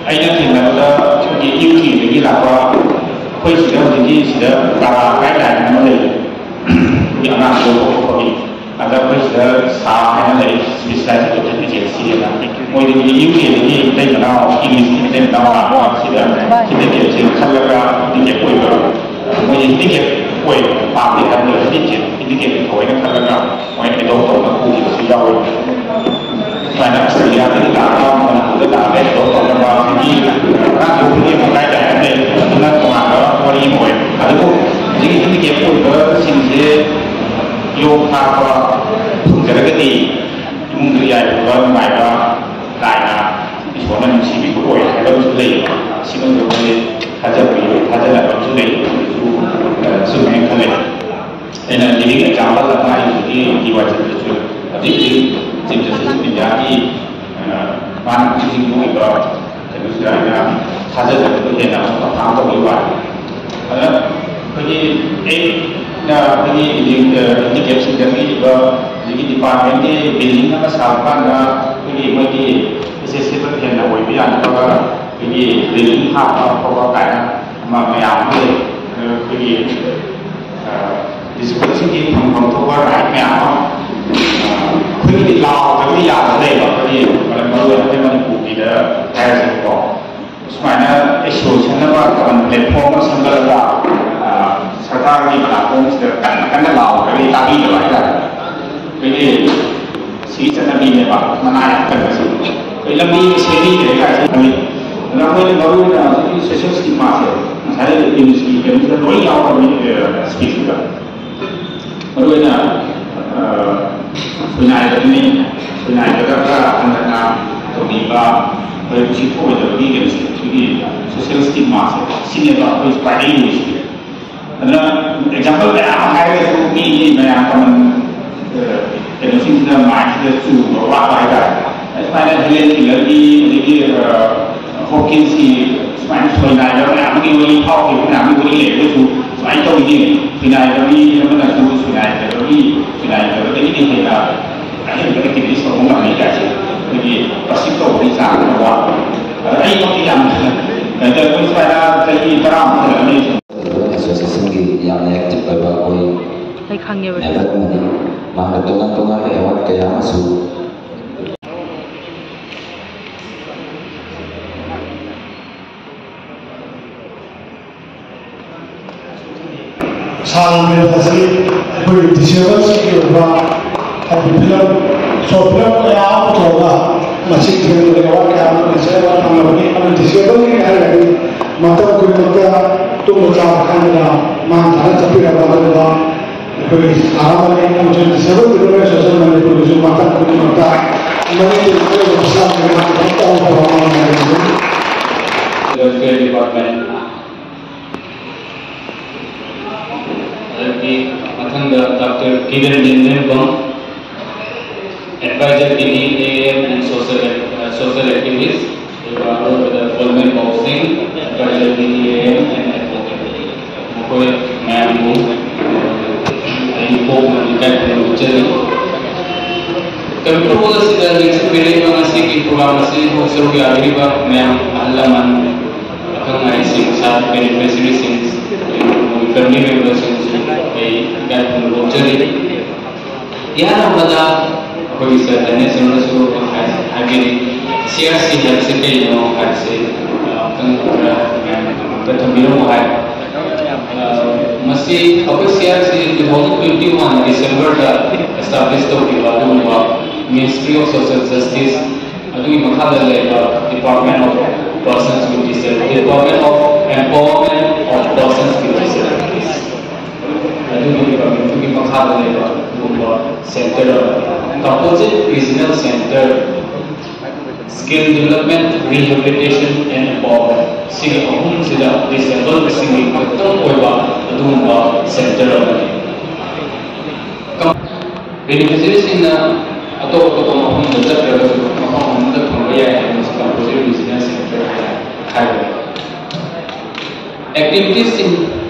ꯑꯩꯅ ꯊꯦꯡꯅꯕꯗ ꯑꯩꯈꯣꯏꯒꯤ ꯌꯨ ꯀꯦꯗꯒꯤ ꯂꯥꯛꯄ, ꯑꯩꯈꯣꯏ ꯁꯤꯗ ꯍꯧꯖꯤꯛꯀꯤ ꯁꯤꯗ ꯄꯔꯥ ꯒꯥꯏꯗꯂꯥꯏꯟ ꯑꯃ ꯂꯩ꯫ ꯑꯩꯈꯣꯏꯒꯤ ꯑꯉꯥꯡ ꯌꯣꯛꯄ ꯈꯣꯠꯄꯒꯤ꯫ ꯑꯗ ꯑꯩꯈꯣꯏ ꯁꯤꯗ ꯁꯥ ꯍꯥꯏꯅ ꯂꯩ, ꯁ꯭ꯄꯦꯁꯤꯌꯦꯂꯥꯏꯖ ꯑꯦꯖꯨꯀꯦꯁꯟ ꯑꯦꯖꯦꯟꯁꯤ ꯍꯥꯏꯅ꯫ ꯃꯣꯏꯗꯒꯤ ꯌꯨ ꯀꯦꯗꯒꯤ ꯃꯇꯩ ꯃꯅꯥꯎ, ꯏꯪꯂꯤꯁꯀꯤ ꯃꯇꯩ ꯃꯅꯥꯎ ꯂꯥꯛꯄ ꯁꯤꯗ ꯍꯦꯟꯗꯤꯀꯦꯞꯁꯦ ꯈꯜꯂꯒ ꯍꯦꯟꯗꯤꯀꯦꯞ ꯑꯣꯏꯕ, ꯃꯣꯏꯁꯦ ꯍꯦꯟꯗꯤꯀꯦꯞ ꯑꯣꯏꯕ ꯄꯥꯝꯗꯦ ꯍꯥꯏꯕꯗ ꯍꯦꯟꯗꯤꯀꯦꯞ, ꯍꯦꯟꯗꯤꯀꯦꯞꯁꯦ ꯊꯑꯣꯏꯅ ꯈꯜꯂꯒ ꯃꯣꯏ ꯑꯦꯗꯣꯞ ꯇꯧꯅ ꯄꯨꯈꯤꯕꯁꯨ ꯌꯥꯎꯋꯦ꯫ ꯁꯨꯃꯥꯏꯅ ꯑꯁꯇ꯭ꯔꯦꯂꯤꯌꯥꯗꯒꯤ ꯂꯥꯛꯑꯒ ꯃꯅꯤꯄꯨꯔꯗ ꯂꯥꯛꯑꯒ ꯑꯦꯗꯣꯞ ꯇꯧꯅꯕ ꯍꯥꯏꯗꯤ ꯑꯉꯥꯡ ꯌꯣꯛꯄꯒꯤ ꯑꯃꯨꯛ ꯍꯥꯏꯇꯥꯔꯦ ꯑꯃ ꯂꯩ, ꯑꯗꯨꯅ ꯇꯣꯉꯥꯟꯕ ꯋꯥꯔꯤ ꯑꯃ ꯑꯣꯏ꯫ ꯑꯗꯨꯕꯨ ꯍꯧꯖꯤꯛꯀꯤ ꯍꯦꯟꯗꯤꯀꯦꯞ ꯑꯣꯏꯕꯁꯤꯡꯁꯦ ꯌꯣꯛ ꯊꯥꯛꯄ ꯐꯪꯖꯔꯒꯗꯤ ꯏꯃꯨꯡꯗꯨ ꯌꯥꯏꯐꯕ, ꯅꯨꯡꯉꯥꯏꯕ, ꯂꯥꯏꯅ ꯏꯁꯣꯔꯅ ꯅꯨꯡꯁꯤꯕꯤꯕ ꯑꯣꯏ ꯍꯥꯏꯅ ꯑꯃꯁꯨ ꯂꯩ꯫ ꯁꯤꯒꯨꯝꯕꯁꯦ ꯊꯥꯖꯕ, ꯊꯥꯖꯅꯕ ꯑꯃꯁꯨ ꯂꯩ꯫ ꯑꯗꯨꯁꯨ, ꯑ, ꯆꯨꯝꯃꯦꯅ ꯈꯜꯂꯦ꯫ ꯑꯩꯅ living example ꯑꯃ ꯑꯩ ꯍꯧꯖꯤꯛꯀꯤ ꯗꯤ ꯋꯥꯏ ꯆꯠꯄꯗꯁꯨ ꯍꯧꯖꯤꯛ ꯍꯧꯖꯤꯛ Chief Justice of Indiaꯒꯤ, ꯑ, ꯃꯥꯅ ꯄꯤꯅꯤꯡꯕ ꯑꯣꯏꯕ ꯀꯩꯅꯣꯁꯤꯗ ꯑꯩꯅ ꯊꯥꯖꯖꯕꯗꯨ ꯍꯦꯟꯅ ꯑꯃꯨꯛ confirm ꯇꯧꯕꯒꯤ ꯋꯥꯅꯤ꯫ ꯑꯗꯨꯅ ꯑꯩꯈꯣꯏꯒꯤ ꯑꯩꯅ ꯑꯩꯈꯣꯏꯒꯤ ꯏꯟꯗꯤ-, ꯑ, handicapꯁꯤꯡꯗ ꯄꯤꯔꯤꯕ ꯍꯧꯖꯤꯛꯀꯤ departmentꯀꯤ building ꯑꯃ ꯁꯥꯕ ꯀꯥꯟꯗ ꯑꯩꯈꯣꯏꯒꯤ ꯃꯣꯏꯒꯤ accessible ꯍꯦꯟꯅ ꯑꯣꯏꯕ ꯌꯥꯅꯕ ꯑꯩꯈꯣꯏꯒꯤ railing ꯍꯥꯞꯄ ꯈꯣꯠꯄ ꯀꯥꯏꯅ ꯑꯃ ꯃꯌꯥꯝ ꯑꯃ ꯂꯩ꯫ ꯑꯗꯨ ꯑꯩꯈꯣꯏꯒꯤ, ꯑ, disabledꯁꯤꯡꯒꯤ ꯐꯪꯐꯝ ꯊꯣꯛꯄ right ꯃꯌꯥꯝ ꯑꯃ, ꯑ, ꯑꯩꯈꯣꯏꯒꯤꯗꯤ ꯂꯥꯎꯗ꯭ꯔꯒꯗꯤ ꯌꯥꯗꯕ ꯂꯩꯕ, ꯑꯩꯈꯣꯏꯒꯤ ꯃꯔꯨ ꯑꯣꯏꯅ ꯑꯩꯈꯣꯏ ꯃꯅꯤꯄꯨꯔꯒꯤꯗ ꯍꯥꯏꯔꯁꯦꯕꯀꯣ꯫ ꯁꯨꯃꯥꯏꯅ issue ꯁꯦꯝꯅꯕ common platform ꯑꯃ ꯁꯦꯝꯒꯠꯂꯒ, ꯑ, ꯁꯔꯀꯥꯔꯒꯤ ꯃꯅꯥꯀꯣꯡꯁꯤꯗ ꯀꯟꯅ ꯀꯟꯅ ꯂꯥꯎꯔꯒꯗꯤ ꯇꯥꯕꯤꯗꯕ ꯍꯥꯏꯇꯥꯔꯦ꯫ ꯑꯩꯈꯣꯏꯒꯤ ꯁꯤꯒꯤ ꯆꯠꯅꯕꯤꯅꯦꯕ ꯃꯅꯥ ꯌꯥꯝ ꯀꯟꯕꯁꯦ꯫ ꯑꯩꯈꯣꯏ ꯂꯝꯕꯤ ꯁꯦꯝꯕꯤꯗ꯭ꯔꯦ ꯀꯥꯏꯁꯦ ꯈꯜꯂꯤ꯫ ꯑꯗꯨꯅ ꯑꯩꯈꯣꯏꯅ ꯃꯔꯨ ꯑꯣꯏꯅ ꯍꯧꯖꯤꯛꯀꯤ social stigmaꯁꯦ ꯉꯁꯥꯏ ꯏꯪꯂꯤꯁꯀꯤ ꯀꯩꯅꯣꯁꯤꯗ ꯂꯣꯏ ꯌꯥꯎꯔꯕꯅꯤ, ꯑ, speechꯁꯤꯗ꯫ ꯃꯔꯨ ꯑꯣꯏꯅ, ꯑ, ꯁꯣꯏꯅꯥꯏꯕꯗꯨꯅꯤ, ꯁꯣꯏꯅꯥꯏꯕꯗ ꯈꯔ ꯍꯟꯊꯅ ꯇꯧꯕꯤꯕ, ꯑꯩꯈꯣꯏ ꯎꯁꯤꯠꯄ ꯑꯣꯏꯗꯕꯒꯤ ꯀꯩꯅꯣꯁꯦ, ꯁꯤꯒꯤ social stigmaꯁꯦ, ꯁꯤꯅꯦꯕ ꯑꯩꯈꯣꯏ ꯈ꯭ꯋꯥꯏꯗꯒꯤ ꯂꯨꯔꯤꯁꯦ꯫ ꯑꯗꯨꯅ example ꯃꯌꯥꯝ ꯑꯃ ꯍꯥꯏꯔꯒꯁꯨ ꯃꯤꯒꯤ ꯃꯌꯥꯝ common, ꯑ, ꯀꯩꯅꯣꯁꯤꯡꯁꯤꯗ mindꯁꯤꯗ ꯆꯨꯕ ꯋꯥꯠꯄ ꯍꯥꯏꯇꯥꯔꯦ꯫ ꯁꯨꯃꯥꯏꯅ Helen Kellerꯒꯤ, ꯑꯗꯒꯤ, ꯑ, Hopkinsꯀꯤ ꯁꯨꯃꯥꯏꯅ ꯁꯣꯏꯅꯥꯏꯕ ꯃꯌꯥꯝ ꯑꯃꯒꯤ ꯋꯥꯔꯤ, ꯐꯥꯎꯈꯤꯕ ꯃꯌꯥꯝ ꯑꯃꯒꯤ ꯋꯥꯔꯤ ꯂꯩꯔꯒꯁꯨ ꯁꯨꯃꯥꯏꯅ ꯇꯧꯔꯤꯅꯤ꯫ ꯁꯣꯏꯅꯥꯏꯕ ꯃꯤ ꯑꯃꯅꯁꯨ ꯁꯣꯏꯅꯥꯏꯗꯕꯒꯤ, ꯁꯣꯏꯅꯥꯏꯗꯕꯗꯒꯤꯗꯤ ꯍꯦꯟꯅ ꯑꯍꯦꯟꯕ activity ꯇꯧꯕ ꯉꯝꯃꯤ ꯀꯥꯏꯁꯦ ꯑꯩꯈꯣꯏꯒꯤ perceive ꯇꯧꯕꯒꯤ ꯆꯥꯡ ꯈꯔ ꯋꯥꯠꯄ꯫ ꯑꯗ ꯑꯩꯃꯛꯇꯤ ꯌꯥꯝꯅ ꯀꯩꯅꯣ ꯇꯧꯋꯦ꯫ ꯑꯩꯈꯣꯏ ꯁ꯭ꯋꯥꯏꯗ ꯆꯍꯤ ꯇꯔꯥꯃꯨꯛ ꯍꯦꯜꯂꯛꯑꯅꯤ꯫ ꯑꯦꯁꯣꯁꯤꯌꯦꯁꯟꯒꯤ ꯌꯥꯝꯅ active ꯑꯣꯏꯕ ꯑꯩꯈꯣꯏ ꯑꯩ ꯈꯪꯉꯦꯕ꯫ Member ꯑꯃꯅꯤ꯫ ꯃꯍꯥꯛꯅ ꯇꯣꯉꯥꯟ ꯇꯣꯉꯥꯟꯕ award ꯀꯌꯥ ꯑꯃꯁꯨ ꯁꯥꯡꯂꯕ ꯑꯁꯤ ꯑꯩꯈꯣꯏ disabledꯁꯤꯡꯒꯤ ꯑꯣꯏꯕ ꯍꯥꯏꯗꯤ film, short film ꯀꯌꯥ ꯑꯃ ꯄꯨꯊꯣꯛꯑꯒ ꯃꯁꯤꯡ ꯊꯤꯕꯗ award ꯀꯌꯥ ꯑꯃ ꯉꯁꯥꯏ award ꯐꯪꯂꯕꯅꯤ꯫ ꯑꯗꯨꯅ disabledꯀꯤ ꯍꯥꯏꯔꯒꯗꯤ ꯃꯇꯝ ꯈꯨꯗꯤꯡꯃꯛꯇ ꯇꯨꯝꯕ ꯆꯥꯕ ꯈꯪꯗꯅ ꯃꯥꯡ ꯊꯥꯅ ꯆꯠꯄꯤꯔꯕ ꯑꯗꯨꯒꯨꯝꯕ ꯑꯩꯈꯣꯏꯒꯤ ꯁꯥꯟꯅꯕꯅꯤ ꯑꯃꯁꯨꯡ Disabled Welfare Association ꯃꯅꯤꯄꯨꯔꯒꯤꯁꯨ ꯃꯇꯝ ꯈꯨꯗꯤꯡꯃꯛꯇ ꯃꯅꯤꯄꯨꯔꯒꯤ ꯑꯣꯏꯕ ꯃꯁꯥꯒꯤ ꯃꯥꯡ ꯊꯥꯅ ꯇꯧꯕ ꯊꯕꯛ ꯑꯃ ꯂꯩꯔꯤꯕꯅꯤ꯫ Department. ꯑꯗꯒꯤ ꯃꯊꯪꯗ doctor Kiran Yenglembam, Advisor, DDAM and Social, uh, Social Activist, ꯑꯗꯨꯒ ꯑꯔꯣꯏꯕꯗ ꯒꯣꯜꯃꯦꯟ ꯕꯥꯎ ꯁꯤꯡ, Advisor, DDAM and Advocate꯫ ꯃꯈꯣꯏ ꯃꯌꯥꯝꯕꯨ ꯑꯩ ꯄꯣꯛꯅ ꯏꯀꯥꯏ ꯈꯨꯝꯅꯕ ꯎꯠꯆꯔꯤ꯫ ꯀꯝꯄ꯭ꯌꯨꯇꯔ ꯍꯣꯜ ꯑꯁꯤꯗ ꯂꯦꯡꯁꯤꯟꯕꯤꯔꯛꯏꯕ ꯉꯁꯤꯒꯤ ꯄ꯭ꯔꯣꯒ꯭ꯔꯥꯝ ꯑꯁꯤ ꯍꯧꯖꯤꯛ ꯌꯥꯕꯤꯔꯤꯕ ꯃꯌꯥꯝ, ꯑꯍꯜ ꯂꯃꯟ, ꯑꯈꯪ ꯑꯍꯩꯁꯤꯡ, ꯁꯥꯇ꯭ꯔ ꯕꯦꯅꯤꯐꯤꯁꯔꯤꯁꯤꯡ, ꯐꯦꯃꯤꯂꯤ ꯃꯦꯝꯕꯔꯁꯤꯡꯁꯨ ꯑꯩ ꯏꯀꯥꯏ ꯈꯨꯝꯅꯕ ꯎꯠꯆꯔꯤ꯫ ꯏꯍꯥꯟ ꯍꯥꯟꯕꯗ ꯑꯩꯈꯣꯏꯒꯤ ꯁꯥꯔ ꯗꯥꯅꯦꯁ ꯑꯃꯅꯁꯨ ꯍꯥꯏ-, ꯍꯥꯏꯕꯤꯔꯤ, ꯁꯤ ꯑꯥꯔ ꯁꯤ ꯍꯥꯏꯕꯁꯤ ꯀꯩꯅꯣ ꯍꯥꯏꯕꯁꯤ, ꯑ, ꯑꯃꯨꯛꯇꯪ ꯈꯔ ꯃꯌꯥꯝꯒꯤꯗꯃꯛꯇ ꯊꯝꯕꯤꯔꯝꯃꯨ ꯍꯥꯏ꯫ ꯑ, ꯃꯁꯤ ꯑꯩꯈꯣꯏ C R C two thousand twenty one December ꯗ establish ꯇꯧꯈꯤꯕ ꯑꯗꯨꯒꯨꯝꯕ Ministry of Social Justice ꯑꯗꯨꯒꯤ ꯃꯈꯥꯗ ꯂꯩꯕ Department of Persons with Disabilities, Department of Empowerment of Persons with Disabilities꯫ ꯑꯗꯨꯒꯤ department ꯗꯨꯒꯤ ꯃꯈꯥꯗ ꯂꯩꯕ ꯑꯗꯨꯒꯨꯝꯕ center ꯑꯃꯅꯤ꯫ Composite Regional Center, Skill Development, Rehabilitation and Empowerment, ꯁꯤꯒꯤ ꯑꯍꯨꯝꯁꯤꯗ disabled ꯁꯤꯡꯒꯤ ꯈꯛꯇꯪ ꯑꯣꯏꯕ ꯑꯗꯨꯒꯨꯝꯕ center ꯑꯃꯅꯤ꯫ Beneficiary ꯁꯤꯡꯅ ꯑꯇꯣꯞ ꯑꯇꯣꯞꯄ ꯃꯐꯝꯗ ꯆꯠꯇ꯭ꯔꯒꯁꯨ ꯃꯐꯝ ꯑꯃꯗ ꯐꯪꯕ ꯌꯥꯏ ꯍꯥꯏꯕꯁꯤ Composite Regional Center ꯍꯥꯏꯅ ꯍꯥꯏꯕꯅꯤ꯫ Activities ꯁꯤꯡ,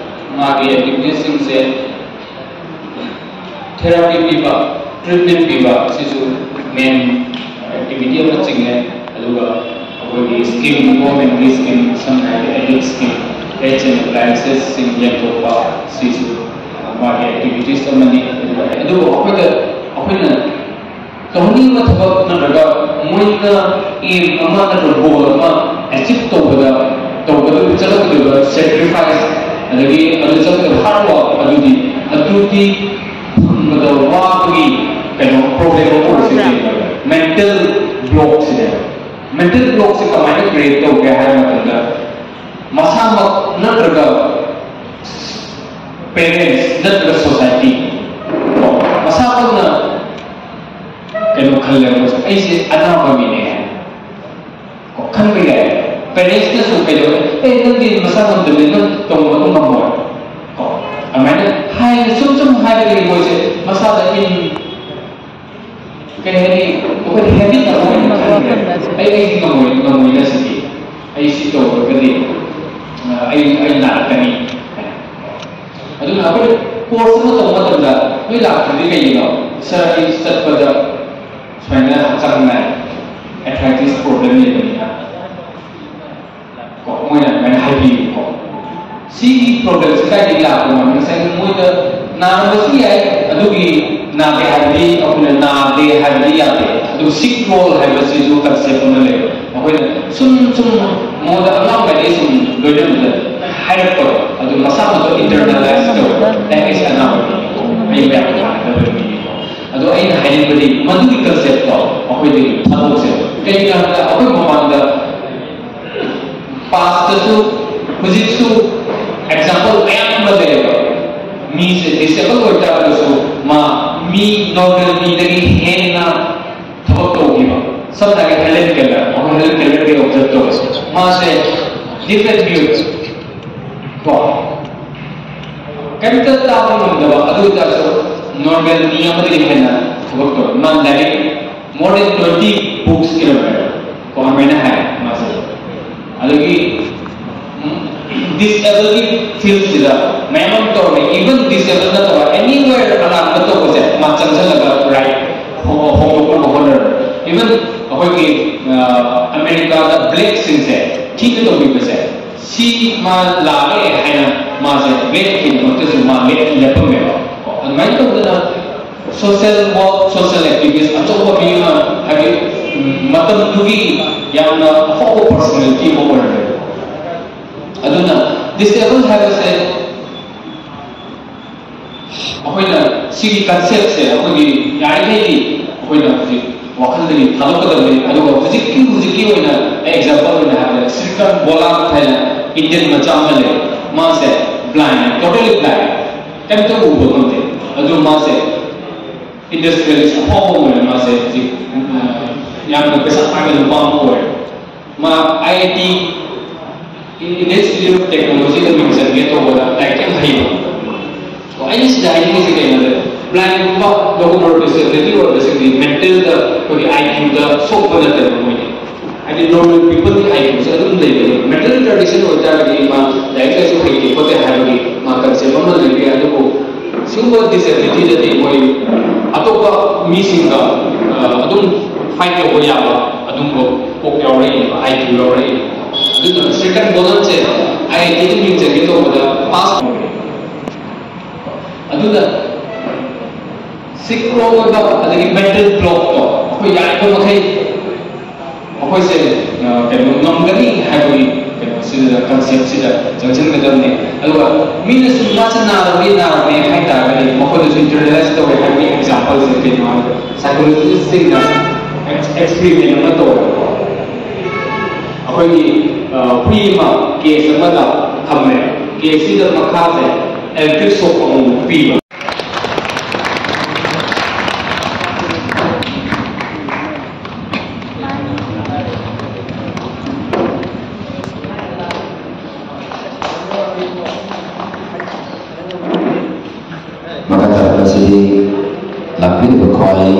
ꯃꯥꯒꯤ activities ꯁꯤꯡꯁꯦ therapy ꯄꯤꯕ, treatment ꯄꯤꯕ, ꯁꯤꯁꯨ main activity ꯑꯃ ꯆꯤꯡꯉꯦ꯫ ꯑꯗꯨꯒ ꯑꯩꯈꯣꯏꯒꯤ scheme, government ꯀꯤ scheme, ꯁꯝꯅ ꯍꯥꯏꯔꯕꯗ aid scheme, aids and alliances ꯁꯤꯡ ꯌꯦꯟꯊꯣꯛꯄ, ꯁꯤꯁꯨ ꯃꯥꯒꯤ activities ꯑꯃꯅꯤ꯫ ꯑꯗꯨꯕꯨ ꯑꯩꯈꯣꯏꯗ, ꯑꯩꯈꯣꯏꯅ ꯇꯧꯍꯟꯅꯤꯡꯕ ꯊꯕꯛ ꯅꯠꯇ꯭ꯔꯒ ꯃꯣꯏꯅ aim ꯑꯃ ꯅꯠꯇ꯭ꯔꯒ goal ꯑꯃ achieve ꯇꯧꯕꯗ ꯇꯧꯒꯗꯕ, ꯆꯠꯀꯗꯕ sacrifice, ꯑꯗꯒꯤ ꯑꯗꯨ ꯆꯠꯀꯗꯕ hard work ꯑꯗꯨꯗꯤ, ꯑꯗꯨꯗꯤ ꯐꯪꯕꯗ ꯋꯥꯕꯒꯤ ꯀꯩꯅꯣ problem ꯑꯃ ꯑꯣꯏꯔꯁꯦ꯫ Mental block ꯁꯤꯅꯦꯕ꯫ Mental block ꯁꯦ ꯀꯃꯥꯏꯅ create ꯇꯧꯒꯦ ꯍꯥꯏꯕ ꯃꯇꯝꯗ, ꯃꯁꯥꯃꯛ ꯅꯠꯇ꯭ꯔꯒ parents ꯅꯠꯇ꯭ꯔꯒ society ꯀꯣ, ꯃꯁꯥꯃꯛꯅ ꯀꯩꯅꯣ ꯈꯜꯂꯦꯕ, "ꯑꯩꯁꯦ ꯑꯅꯥꯕ ꯃꯤꯅꯦ" ꯀꯣ, ꯈꯟꯕ ꯌꯥꯏ꯫ Parents ꯅꯁꯨ ꯀꯩꯗꯧꯔꯦ? ꯑꯦ, ꯅꯪꯗꯤ ꯃꯁꯥ ꯉꯝꯗꯕꯅꯤ, ꯅꯪ ꯇꯧꯕ ꯑꯗꯨꯝ ꯉꯝꯃꯣꯏ꯫ ꯀꯣ, ꯑꯗꯨꯃꯥꯏꯅ ꯍꯥꯏꯅ ꯁꯨꯝ ꯁꯨꯝ ꯍꯥꯏꯔꯒꯗꯤ ꯃꯣꯏꯁꯦ ꯃꯁꯥꯗ ꯏꯟ-, ꯀꯩ ꯍꯥꯏꯅꯤ, ꯑꯩꯈꯣꯏ ꯍꯦꯕꯤꯠ ꯑꯃ ꯑꯣꯏꯅ ꯈꯟꯈ꯭ꯔꯦ꯫ ꯑꯩ, ꯑꯩꯗꯤ ꯉꯝꯃꯣꯏ, ꯉꯝꯃꯣꯏꯅ ꯁꯤꯗꯤ꯫ ꯑꯩ ꯁꯤ ꯇꯧꯔꯒꯗꯤ, ꯑ, ꯑꯩ, ꯑꯩ ꯅꯥꯔꯛꯀꯅꯤ꯫ ꯑꯗꯨꯅ ꯑꯩꯈꯣꯏ ꯀꯣꯔꯁ ꯑꯃ ꯇꯧꯕ ꯃꯇꯝꯗ ꯅꯣꯏ ꯂꯥꯛꯇ꯭ꯔꯤꯗꯤ ꯀꯩꯒꯤꯅꯣ? ꯁꯥꯔ, ꯑꯩ ꯆꯠꯄꯗ ꯁꯨꯃꯥꯏꯅ ꯍꯛꯆꯥꯡ ꯅꯥꯏ, ꯑꯦꯊ꯭ꯔꯥꯏꯇꯤꯁ ꯄ꯭ꯔꯣꯕ꯭ꯂꯦꯝ ꯂꯩꯕꯅꯤꯅ꯫ ꯀꯣ, ꯃꯣꯏꯅ ꯑꯗꯨꯃꯥꯏꯅ ꯍꯥꯏꯕꯤꯌꯨꯀꯣ꯫ ꯁꯤꯒꯤ ꯄ꯭ꯔꯣꯕ꯭ꯂꯦꯝꯁꯤ ꯀꯥꯏꯗꯒꯤ ꯂꯥꯛꯄꯅꯣ? ꯉꯁꯥꯏꯒꯤ ꯃꯣꯏꯗ ꯅꯥꯔꯝꯕꯁꯨ ꯌꯥꯏ, ꯑꯗꯨꯒꯤ ꯅꯥꯗꯦ ꯍꯥꯏꯕꯗꯤ, ꯑꯩꯈꯣꯏꯅ ꯅꯥꯗꯦ ꯍꯥꯏꯕꯗꯤ ꯌꯥꯗꯦ꯫ ꯑꯗꯨ ꯁꯤꯛ ꯔꯣꯜ ꯍꯥꯏꯕꯁꯤꯁꯨ ꯀꯟꯁꯦꯞ ꯑꯃ ꯂꯩꯌꯦ꯫ ꯑꯩꯈꯣꯏꯅ ꯁꯨꯝ ꯁꯨꯝ ꯃꯉꯣꯟꯗ ꯑꯉꯥꯡ ꯑꯣꯏꯔꯤꯉꯩꯗꯒꯤ ꯁꯨꯝ ꯂꯣꯏꯅꯕꯗ ꯍꯥꯏꯔꯛꯄꯗꯣ, ꯑꯗꯨ ꯃꯁꯥ ꯃꯇꯣꯝ ꯏꯟꯇꯔꯅꯦꯂꯥꯏꯁ ꯇꯧꯔꯒ, "ꯑꯦ, ꯑꯩꯁꯦ ꯑꯅꯥꯕ ꯃꯤꯅꯤꯀꯣ, ꯑꯩ ꯃꯌꯥꯝ ꯃꯥꯟꯅꯗꯕ ꯃꯤꯅꯤꯀꯣ"꯫ ꯑꯗꯣ ꯑꯩꯅ ꯍꯥꯏꯅꯤꯡꯕꯗꯤ, ꯃꯗꯨꯒꯤ ꯀꯟꯁꯦꯞꯇꯣ ꯑꯩꯈꯣꯏꯗꯒꯤ ꯊꯥꯗꯣꯛꯁꯦ꯫ ꯀꯩꯒꯤꯅꯣ ꯍꯥꯏꯕꯗ, ꯑꯩꯈꯣꯏ ꯃꯃꯥꯡꯗ ꯄꯥꯁꯇꯁꯨ, ꯍꯧꯖꯤꯛꯁꯨ ꯑꯦꯛꯖꯥꯝꯄꯜ ꯃꯌꯥꯝ ꯑꯃ ꯂꯩꯌꯦꯕ꯫ ꯃꯤꯁꯦ ꯗꯤꯁꯦꯕꯜ ꯑꯣꯏꯇꯥꯔꯒꯁꯨ, ꯃꯥ ꯃꯤ ꯅꯣꯔꯃꯦꯜ ꯃꯤꯗꯒꯤ ꯍꯦꯟꯅ ꯊꯕꯛ ꯇꯧꯈꯤꯕ꯫ ꯁꯝꯅ ꯍꯥꯏꯔꯒ ꯍꯦꯂꯦꯟ ꯀꯦꯂꯔ, ꯑꯩꯈꯣꯏ ꯍꯦꯂꯦꯟ ꯀꯦꯂꯔꯒꯤ ꯑꯣꯕꯖꯔꯕ ꯇꯧꯕꯁꯦ, ꯃꯥꯁꯦ ꯗꯤꯐ ꯃ꯭ꯌꯨꯠ ꯀꯣ, ꯀꯔꯤꯝꯇ ꯇꯥꯕ ꯉꯝꯗꯕ, ꯑꯗꯨ ꯑꯣꯏꯇꯥꯔꯁꯨ ꯅꯣꯔꯃꯦꯜ ꯃꯤ ꯑꯃꯗꯒꯤ ꯍꯦꯟꯅ ꯊꯕꯛ ꯇꯧꯋꯦ꯫ ꯃꯥ ꯂꯥꯏꯔꯤꯛ more than twenty books ꯏꯔꯝꯃꯦꯕ ꯀꯣ, ꯑꯗꯨꯃꯥꯏꯅ ꯍꯥꯏ ꯃꯥꯁꯦ꯫ ꯑꯗꯒꯤ ꯗꯤꯁꯦꯕꯜꯒꯤ ꯐꯤꯜꯁꯤꯗ ꯃꯌꯥꯝ ꯑꯃ ꯇꯧꯔꯝꯃꯦ꯫ ꯏꯚꯟ ꯗꯤꯁꯦꯕꯜ ꯅꯠꯇꯕ ꯑꯦꯅꯤꯋꯦꯔ ꯑꯔꯥꯟꯕ ꯇꯧꯕꯁꯦ ꯃꯥ ꯆꯪꯁꯜꯂꯒ ꯔꯥꯏꯠ ꯍꯣꯡꯗꯣꯛꯅꯕ ꯍꯣꯠꯅꯔꯝꯃꯦ꯫ ꯏꯚꯟ ꯑꯩꯈꯣꯏꯒꯤ, ꯑ, ꯑꯃꯦꯔꯤꯀꯥꯗ ꯕ꯭ꯂꯦꯛꯁꯤꯡꯁꯦ ꯊꯤꯅ ꯇꯧꯕꯤꯕꯁꯦ, ꯁꯤ ꯃꯥ ꯂꯥꯛꯑꯦ ꯍꯥꯏꯅ ꯃꯥꯁꯦ ꯕ꯭ꯂꯦꯛꯀꯤꯗꯃꯛꯇꯁꯨ ꯃꯥ ꯂꯦꯞ-, ꯂꯦꯞꯄꯝꯃꯦꯕ꯫ ꯀꯣ, ꯑꯗꯨꯃꯥꯏꯅ ꯇꯧꯗꯅ ꯁꯣꯁꯦꯜ ꯋꯥꯔꯛ, ꯁꯣꯁꯦꯜ ꯑꯦꯛꯇꯤꯚꯤꯁ ꯑꯆꯧꯕ ꯃꯤ ꯑꯃ, ꯍꯥꯏꯗꯤ, ꯎꯝ, ꯃꯇꯝꯗꯨꯒꯤ ꯌꯥꯝꯅ ꯑꯐꯥꯎꯕ ꯄꯔꯁꯣꯅꯦꯂꯤꯇꯤ ꯑꯃ ꯑꯣꯏꯔꯝꯃꯦꯕ꯫ ꯑꯗꯨꯅ ꯗꯤꯁꯦꯕꯜ ꯍꯥꯏꯕꯁꯦ ꯑꯩꯈꯣꯏꯅ ꯁꯤꯒꯤ ꯀꯟꯁꯦꯞꯁꯦ ꯑꯩꯈꯣꯏꯒꯤ ꯌꯥꯔꯤꯈꯩꯗꯤ ꯑꯩꯈꯣꯏꯅ ꯍꯧꯖꯤꯛ ꯋꯥꯈꯜꯗꯒꯤ ꯊꯥꯗꯣꯛꯀꯗꯕꯅꯤ꯫ ꯑꯗꯨꯒ ꯍꯧꯖꯤꯛꯀꯤ, ꯍꯧꯖꯤꯛꯀꯤ ꯑꯣꯏꯅ ꯑꯩ ꯑꯦꯛꯖꯥꯝꯄꯜ ꯑꯣꯏꯅ ꯍꯥꯏꯔꯕꯗ ꯁ꯭ꯔꯤꯀꯥꯟ ꯕꯣꯂꯥꯟ ꯍꯥꯏꯅ ꯏꯟꯗꯤꯌꯟ ꯃꯆꯥ ꯑꯃ ꯂꯩ꯫ ꯃꯥꯁꯦ ꯕ꯭ꯂꯥꯏꯟ, ꯇꯣꯇꯦꯂꯤ ꯕ꯭ꯂꯥꯏꯟ, ꯀꯩꯝꯇ ꯎꯕ ꯉꯝꯗꯦ꯫ ꯑꯗꯨ ꯃꯥꯁꯦ ꯏꯟꯗꯁꯇ꯭ꯔꯤꯌꯦꯂꯤꯁ ꯑꯐꯥꯎꯕ ꯑꯣꯏꯅ ꯃꯥꯁꯦ ꯍꯧꯖꯤꯛ, ꯑ, ꯌꯥꯝꯅ ꯄꯩꯁꯥ ꯄꯥꯏꯕ ꯅꯨꯄꯥ ꯑꯃ ꯑꯣꯏꯔꯦ꯫ ꯃꯥ I I T Indian Institute of Technology ꯗ ꯃꯤꯡ ꯆꯟꯒꯦ ꯇꯧꯕꯗ ꯂꯥꯏꯔꯤꯛ ꯌꯥꯝ ꯍꯩꯕ꯫ ꯑꯣ, ꯑꯩꯅ ꯁꯤꯗ ꯍꯥꯏꯅꯤꯡꯉꯤꯁꯦ ꯀꯩꯅꯣꯗ, blind ꯒꯨꯝꯕ locomotor disability ꯑꯣꯏꯕꯁꯤꯡꯗꯤ mental ꯗ ꯑꯩꯈꯣꯏꯒꯤ I Q ꯗ ꯁꯣꯛꯄ ꯅꯠꯇꯦꯕ ꯃꯣꯏꯗꯤ꯫ ꯍꯥꯏꯗꯤ normal people ꯒꯤ I Q ꯁꯦ ꯑꯗꯨꯝ ꯂꯩꯕꯅꯤ꯫ Mental retardation ꯑꯣꯏꯇꯥꯔꯒꯗꯤ ꯃꯥ ꯂꯥꯏꯔꯤꯛ ꯂꯥꯏꯁꯨ ꯍꯩꯇꯦ ꯈꯣꯠꯇꯦ ꯍꯥꯏꯕꯒꯤ ꯃꯥ concept ꯑꯃ ꯂꯩꯕ ꯌꯥꯏ꯫ ꯑꯗꯨꯕꯨ ꯁꯤꯒꯨꯝꯕ disability ꯗꯗꯤ ꯃꯣꯏ ꯑꯇꯣꯞꯄ ꯃꯤꯁꯤꯡꯒ, ꯑ, ꯑꯗꯨꯝ fight ꯇꯧꯕ ꯌꯥꯕ ꯑꯗꯨꯝꯕ ꯀꯣꯛ ꯌꯥꯎꯔꯛꯏꯅꯦꯕ, I Q ꯌꯥꯎꯔꯛꯏꯅꯦꯕ꯫ ꯑꯗꯨꯅ second column say I I T ꯗ ꯃꯤꯡ ꯆꯟꯒꯦ ꯇꯧꯕꯗ pass, ꯑꯗꯨꯅ psychological ꯑꯣꯏꯕ ꯑꯗꯒꯤ mental block ꯇꯣ ꯑꯩꯈꯣꯏ ꯌꯥꯔꯤꯕ ꯃꯈꯩ ꯑꯩꯈꯣꯏꯁꯦ, ꯑ, ꯀꯩꯅꯣ ꯉꯝꯒꯅꯤ ꯍꯥꯏꯕꯒꯤ ꯀꯩꯅꯣꯁꯤꯗ, concept ꯁꯤꯗ ꯆꯪꯁꯤꯟꯒꯗꯕꯅꯤ꯫ ꯑꯗꯨꯒ ꯃꯤꯅ ꯁꯨꯝ ꯃꯥꯁꯦ ꯅꯥꯔꯕꯅꯤ, ꯅꯥꯔꯕꯅꯤ ꯍꯥꯏ ꯇꯥꯔꯒꯗꯤ ꯃꯈꯣꯏꯗꯁꯨ internalize ꯇꯧꯋꯦ ꯍꯥꯏꯕꯒꯤ example ꯁꯦ ꯀꯩꯅꯣ ꯍꯥꯏꯕꯗ psychologist ꯁꯤꯡꯅ ex-, experiment ꯑꯃ ꯇꯧꯋꯦꯕꯀꯣ꯫ ꯑꯩꯈꯣꯏꯒꯤ, ꯑ, ꯍꯨꯏ ꯑꯃ cage ꯑꯃꯗ ꯊꯝꯃꯦ꯫ Cage ꯁꯤꯗ ꯃꯈꯥꯁꯦ electric shock ꯑꯃꯨꯛ ꯄꯤꯕ꯫ ꯃꯈꯥ ꯇꯥꯔꯛꯄꯁꯤꯗꯤ ꯂꯥꯛꯄꯤꯔꯤꯕ ꯈ꯭ꯋꯥꯏ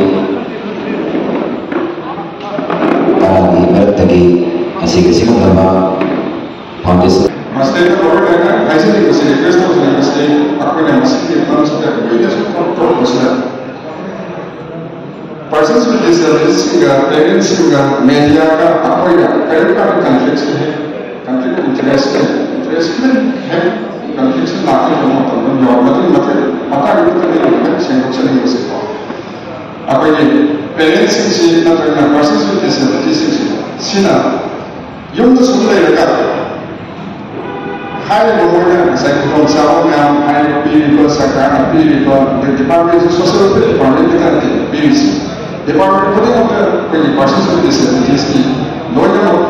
ꯇꯔꯥꯒꯤ ꯃꯔꯛꯇꯒꯤ ꯉꯁꯤꯒꯤ ꯑꯁꯤꯒꯨꯝꯂꯕ foundation ꯃꯁꯤꯗꯩꯗ ꯂꯣꯏꯅ ꯍꯥꯏꯖꯅꯤꯡꯕꯁꯤ, request ꯇꯧꯖꯅꯤꯡꯕꯁꯤ, ꯑꯩꯈꯣꯏꯅ ꯃꯁꯤꯒꯤ ꯃꯇꯝꯁꯤꯗ ꯀꯨꯏꯅꯁꯨ ꯇꯧꯔꯛꯄꯁꯤꯗ persons with disability ꯁꯤꯡꯒ, parents ꯁꯤꯡꯒ, media ꯒ ꯑꯩꯈꯣꯏꯒ ꯀꯔꯤꯒꯨꯝꯕ conflict ꯁꯦ ꯍꯦꯛ, conflict of interest say, interest ꯍꯦꯛ conflict ꯁꯦ ꯂꯥꯛꯀꯗꯧꯕ ꯃꯇꯝꯗ ꯌꯥꯎꯔ ꯃꯇꯨꯡ ꯃꯇꯨꯡ ꯃꯇꯥꯡ ꯑꯃꯇꯪ ꯁꯦꯡꯗꯣꯛꯆꯅꯤꯡꯕꯁꯦꯀꯣ꯫ ꯑꯩꯈꯣꯏꯒꯤ parents ꯁꯤꯡꯁꯤ ꯅꯠꯇ꯭ꯔꯒꯅ persons with disability ꯁꯤꯡꯁꯤ ꯁꯤꯅ ꯌꯨꯝꯗ ꯁꯨꯝ ꯂꯩꯔꯒ ꯍꯥꯏꯔꯤꯕ ꯃꯣꯏꯅ ꯉꯁꯥꯏ ꯈꯨꯗꯣꯡꯆꯥꯕ ꯃꯌꯥꯝ ꯍꯥꯏꯔꯤꯕ ꯄꯤꯔꯤꯕ ꯁꯔꯀꯥꯔꯅ ꯄꯤꯔꯤꯕ ꯑꯗꯩ department ꯁꯤ social welfare department ꯈꯛꯇ ꯅꯠꯇꯦ ꯄꯤꯔꯤꯁꯤ꯫ Department ꯈꯨꯗꯤꯡꯃꯛꯇ ꯑꯩꯈꯣꯏꯒꯤ persons with disabilities ꯀꯤ ꯂꯣꯏꯅꯃꯛ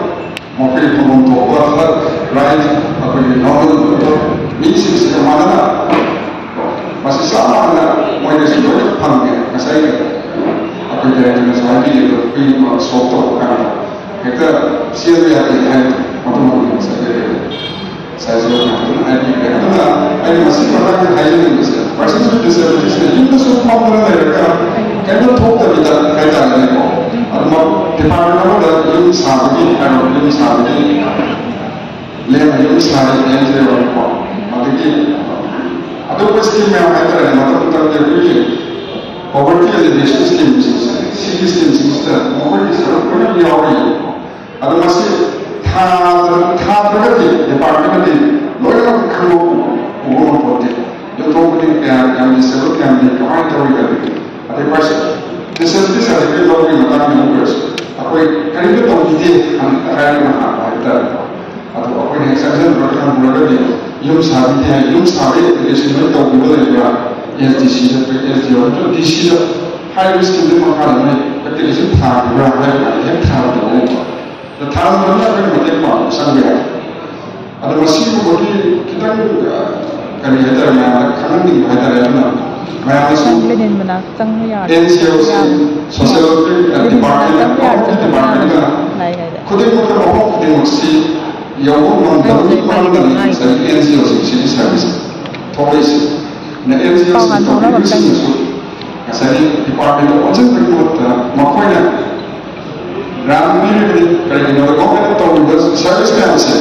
ꯃꯈꯣꯏꯒꯤ ꯐꯪꯐꯝ ꯊꯣꯛꯄ right, ꯑꯩꯈꯣꯏꯒꯤ normal ꯃꯤꯁꯤꯡꯁꯤꯒ ꯃꯥꯟꯅꯅ ꯃꯁꯤ ꯆꯞ ꯃꯥꯟꯅꯅ ꯃꯣꯏꯗꯁꯨ ꯂꯣꯏꯅ ꯐꯪꯉꯦ꯫ ꯉꯁꯥꯏ ꯑꯩꯈꯣꯏ director ꯅꯁꯨ ꯍꯥꯏꯕꯤꯔꯤꯕ ꯄꯤꯔꯤꯕ solve ꯇꯧꯕ ꯀꯥꯟꯗ ꯍꯦꯛꯇ ꯆꯦꯟꯕ ꯌꯥꯗꯦ ꯍꯥꯏꯕꯗꯣ ꯃꯗꯨꯃꯛꯅꯤ ꯉꯁꯥꯏ ꯂꯦꯝꯅ ꯌꯨꯝ ꯁꯥꯔꯦ ꯍꯥꯏꯖꯔꯦꯕꯀꯣ꯫ ꯑꯗꯒꯤ ꯑꯇꯣꯞꯄ ꯁ꯭ꯀꯤꯝ ꯃꯌꯥꯝ ꯍꯥꯏꯇꯥꯔꯦ, ꯃꯇꯝ ꯃꯇꯝꯒꯤ ꯑꯩꯈꯣꯏꯒꯤ ꯄꯣꯚꯔꯇꯤ ꯑꯦꯂꯤꯚꯦꯁꯟ ꯁ꯭ꯀꯤꯝꯁꯤꯡꯁꯦ, ꯁꯤꯒꯤ ꯁ꯭ꯀꯤꯝꯁꯤꯡꯁꯤꯗ ꯃꯈꯣꯏꯒꯤ ꯁꯔꯨꯛ ꯂꯣꯏꯅ ꯌꯥꯎꯔꯤꯕꯀꯣ꯫ ꯑꯗꯣ ꯃꯁꯤ ꯊꯥꯗ꯭ꯔꯒꯗꯤ ꯗꯤꯄꯥꯔꯠꯃꯦꯟꯅꯗꯤ ꯂꯣꯏꯅꯃꯛ ꯈꯪꯕ ꯎꯕ ꯉꯝꯄꯣꯠꯇꯦ꯫ ꯌꯨꯝꯊꯣꯡ ꯈꯨꯗꯤꯡ ꯀꯌꯥ, ꯀꯌꯥꯝ ꯗꯤꯁꯦꯕꯜ ꯀꯌꯥꯝ ꯂꯩ, ꯀꯃꯥꯏꯅ ꯇꯧꯔꯤ ꯍꯥꯏꯕꯗꯤ꯫ ꯑꯗꯩ ꯐꯥꯔꯁ ꯗꯤꯁꯦꯕꯤꯂꯤꯇꯤ ꯁꯥꯔꯇꯤꯐꯤꯀꯦꯠ ꯂꯧꯕꯒꯤ ꯃꯇꯥꯡꯗ ꯑꯣꯏꯔꯁꯨ ꯑꯩꯈꯣꯏ ꯀꯔꯤꯝꯇ ꯇꯧꯈꯤꯗꯦ ꯍꯥꯏꯅ ꯍꯥꯏꯔꯒ ꯍꯥꯟꯕ ꯍꯥꯏꯕ ꯇꯥꯔꯦꯀꯣ꯫ ꯑꯗꯣ ꯑꯩꯈꯣꯏꯅ ꯍꯦꯛ ꯆꯪꯁꯤꯜꯂꯨꯔꯒ ꯍꯪꯉꯨꯔꯒꯗꯤ ꯌꯨꯝ ꯁꯥꯕꯤꯗꯦ ꯍꯥꯏ, ꯌꯨꯝ ꯁꯥꯕꯒꯤ ꯑꯦꯄ꯭ꯂꯤꯀꯦꯁꯟ ꯂꯣꯏ ꯇꯧꯈꯤꯕ ꯂꯩꯕ꯭ꯔꯥ? ꯑꯦꯁ ꯗꯤ ꯁꯤꯗ, ꯑꯦꯁ ꯗꯤ ꯑꯣ ꯅꯠꯇ꯭ꯔꯒ ꯗꯤ ꯁꯤꯗ ꯍꯥꯏꯔꯤꯕ ꯁ꯭ꯀꯤꯝꯗꯨꯒꯤ ꯃꯈꯥꯗ ꯃꯣꯏ ꯑꯦꯄ꯭ꯂꯤꯀꯦꯁꯟ ꯊꯥꯈꯤꯕ꯭ꯔꯥ ꯍꯥꯏꯕ ꯀꯥꯟꯗ ꯍꯦꯛ ꯊꯥꯔꯝꯗꯕ ꯂꯩꯀꯣ꯫ ꯑꯗꯣ ꯊꯥꯔꯝꯗꯕꯅ ꯑꯩꯈꯣꯏꯅ ꯃꯇꯦꯡ ꯄꯥꯡꯕ ꯆꯪꯕ ꯌꯥꯏ꯫ ꯑꯗꯣ ꯃꯁꯤꯒꯨꯝꯕꯒꯤ ꯈꯤꯇꯪ, ꯑ, ꯀꯔꯤ ꯍꯥꯏꯇꯥꯔꯦ, ꯃꯌꯥꯝꯗ ꯈꯪꯍꯟꯅꯤꯡꯕ ꯍꯥꯏꯇꯥꯔꯦ꯫ ꯑꯗꯨꯅ ꯃꯌꯥꯝꯅꯁꯨ ꯂꯦꯅꯤꯟ ꯃꯅꯥꯛ ꯆꯪꯕ ꯌꯥꯔꯣꯏ꯫ ꯑꯦꯟ ꯖꯤ ꯑꯣ ꯁꯤ, ꯌꯥꯔꯣꯏ꯫ ꯁꯣꯁꯤꯌꯦꯜ ꯋꯦꯜꯐꯤꯌꯥꯔ, ꯑ, ꯂꯦꯅꯤꯟ ꯃꯅꯥꯛ ꯗꯤꯄꯥꯔꯠꯃꯦꯟꯅ, ꯆꯪꯕ ꯌꯥꯔꯣꯏ꯫ ꯒꯚꯔꯟꯃꯦꯟꯠꯀꯤ ꯗꯤꯄꯥꯔꯠꯃꯦꯟꯅ ꯂꯩ ꯍꯥꯏꯗ꯫ ꯈꯨꯗꯤꯡꯃꯛꯇ, ꯃꯐꯝ ꯈꯨꯗꯤꯡꯃꯛꯁꯤ ꯌꯧꯕ ꯉꯝꯗꯕꯒꯤ ꯃꯔꯝꯗꯅꯤ ꯉꯁꯥꯏꯒꯤ ꯑꯦꯟ ꯖꯤ ꯑꯣꯁꯤꯡꯁꯤꯒꯤ ꯁꯥꯔꯚꯤꯁ ꯊꯣꯛꯂꯛꯏꯁꯤ꯫ ꯑꯗꯨꯅ ꯑꯦꯟ ꯖꯤ ꯑꯣꯁꯤꯡ ꯇꯧꯕꯤꯔꯤꯕꯁꯤꯡꯅꯁꯨ ꯉꯁꯥꯏꯒꯤ ꯗꯤꯄꯥꯔꯠꯃꯦꯟꯗ ꯑꯣꯟꯁꯤꯟꯕꯒꯤ ꯃꯍꯨꯠꯇ ꯃꯈꯣꯏꯅ ꯒ꯭ꯔꯥꯟ ꯄꯤꯔꯤꯕꯅꯤ꯫ ꯀꯔꯤꯒꯤꯅꯣꯗ ꯒꯣꯔꯃꯦꯟꯅ ꯇꯧꯔꯤꯕ ꯁꯔꯚꯤꯁ ꯃꯌꯥꯝꯁꯦ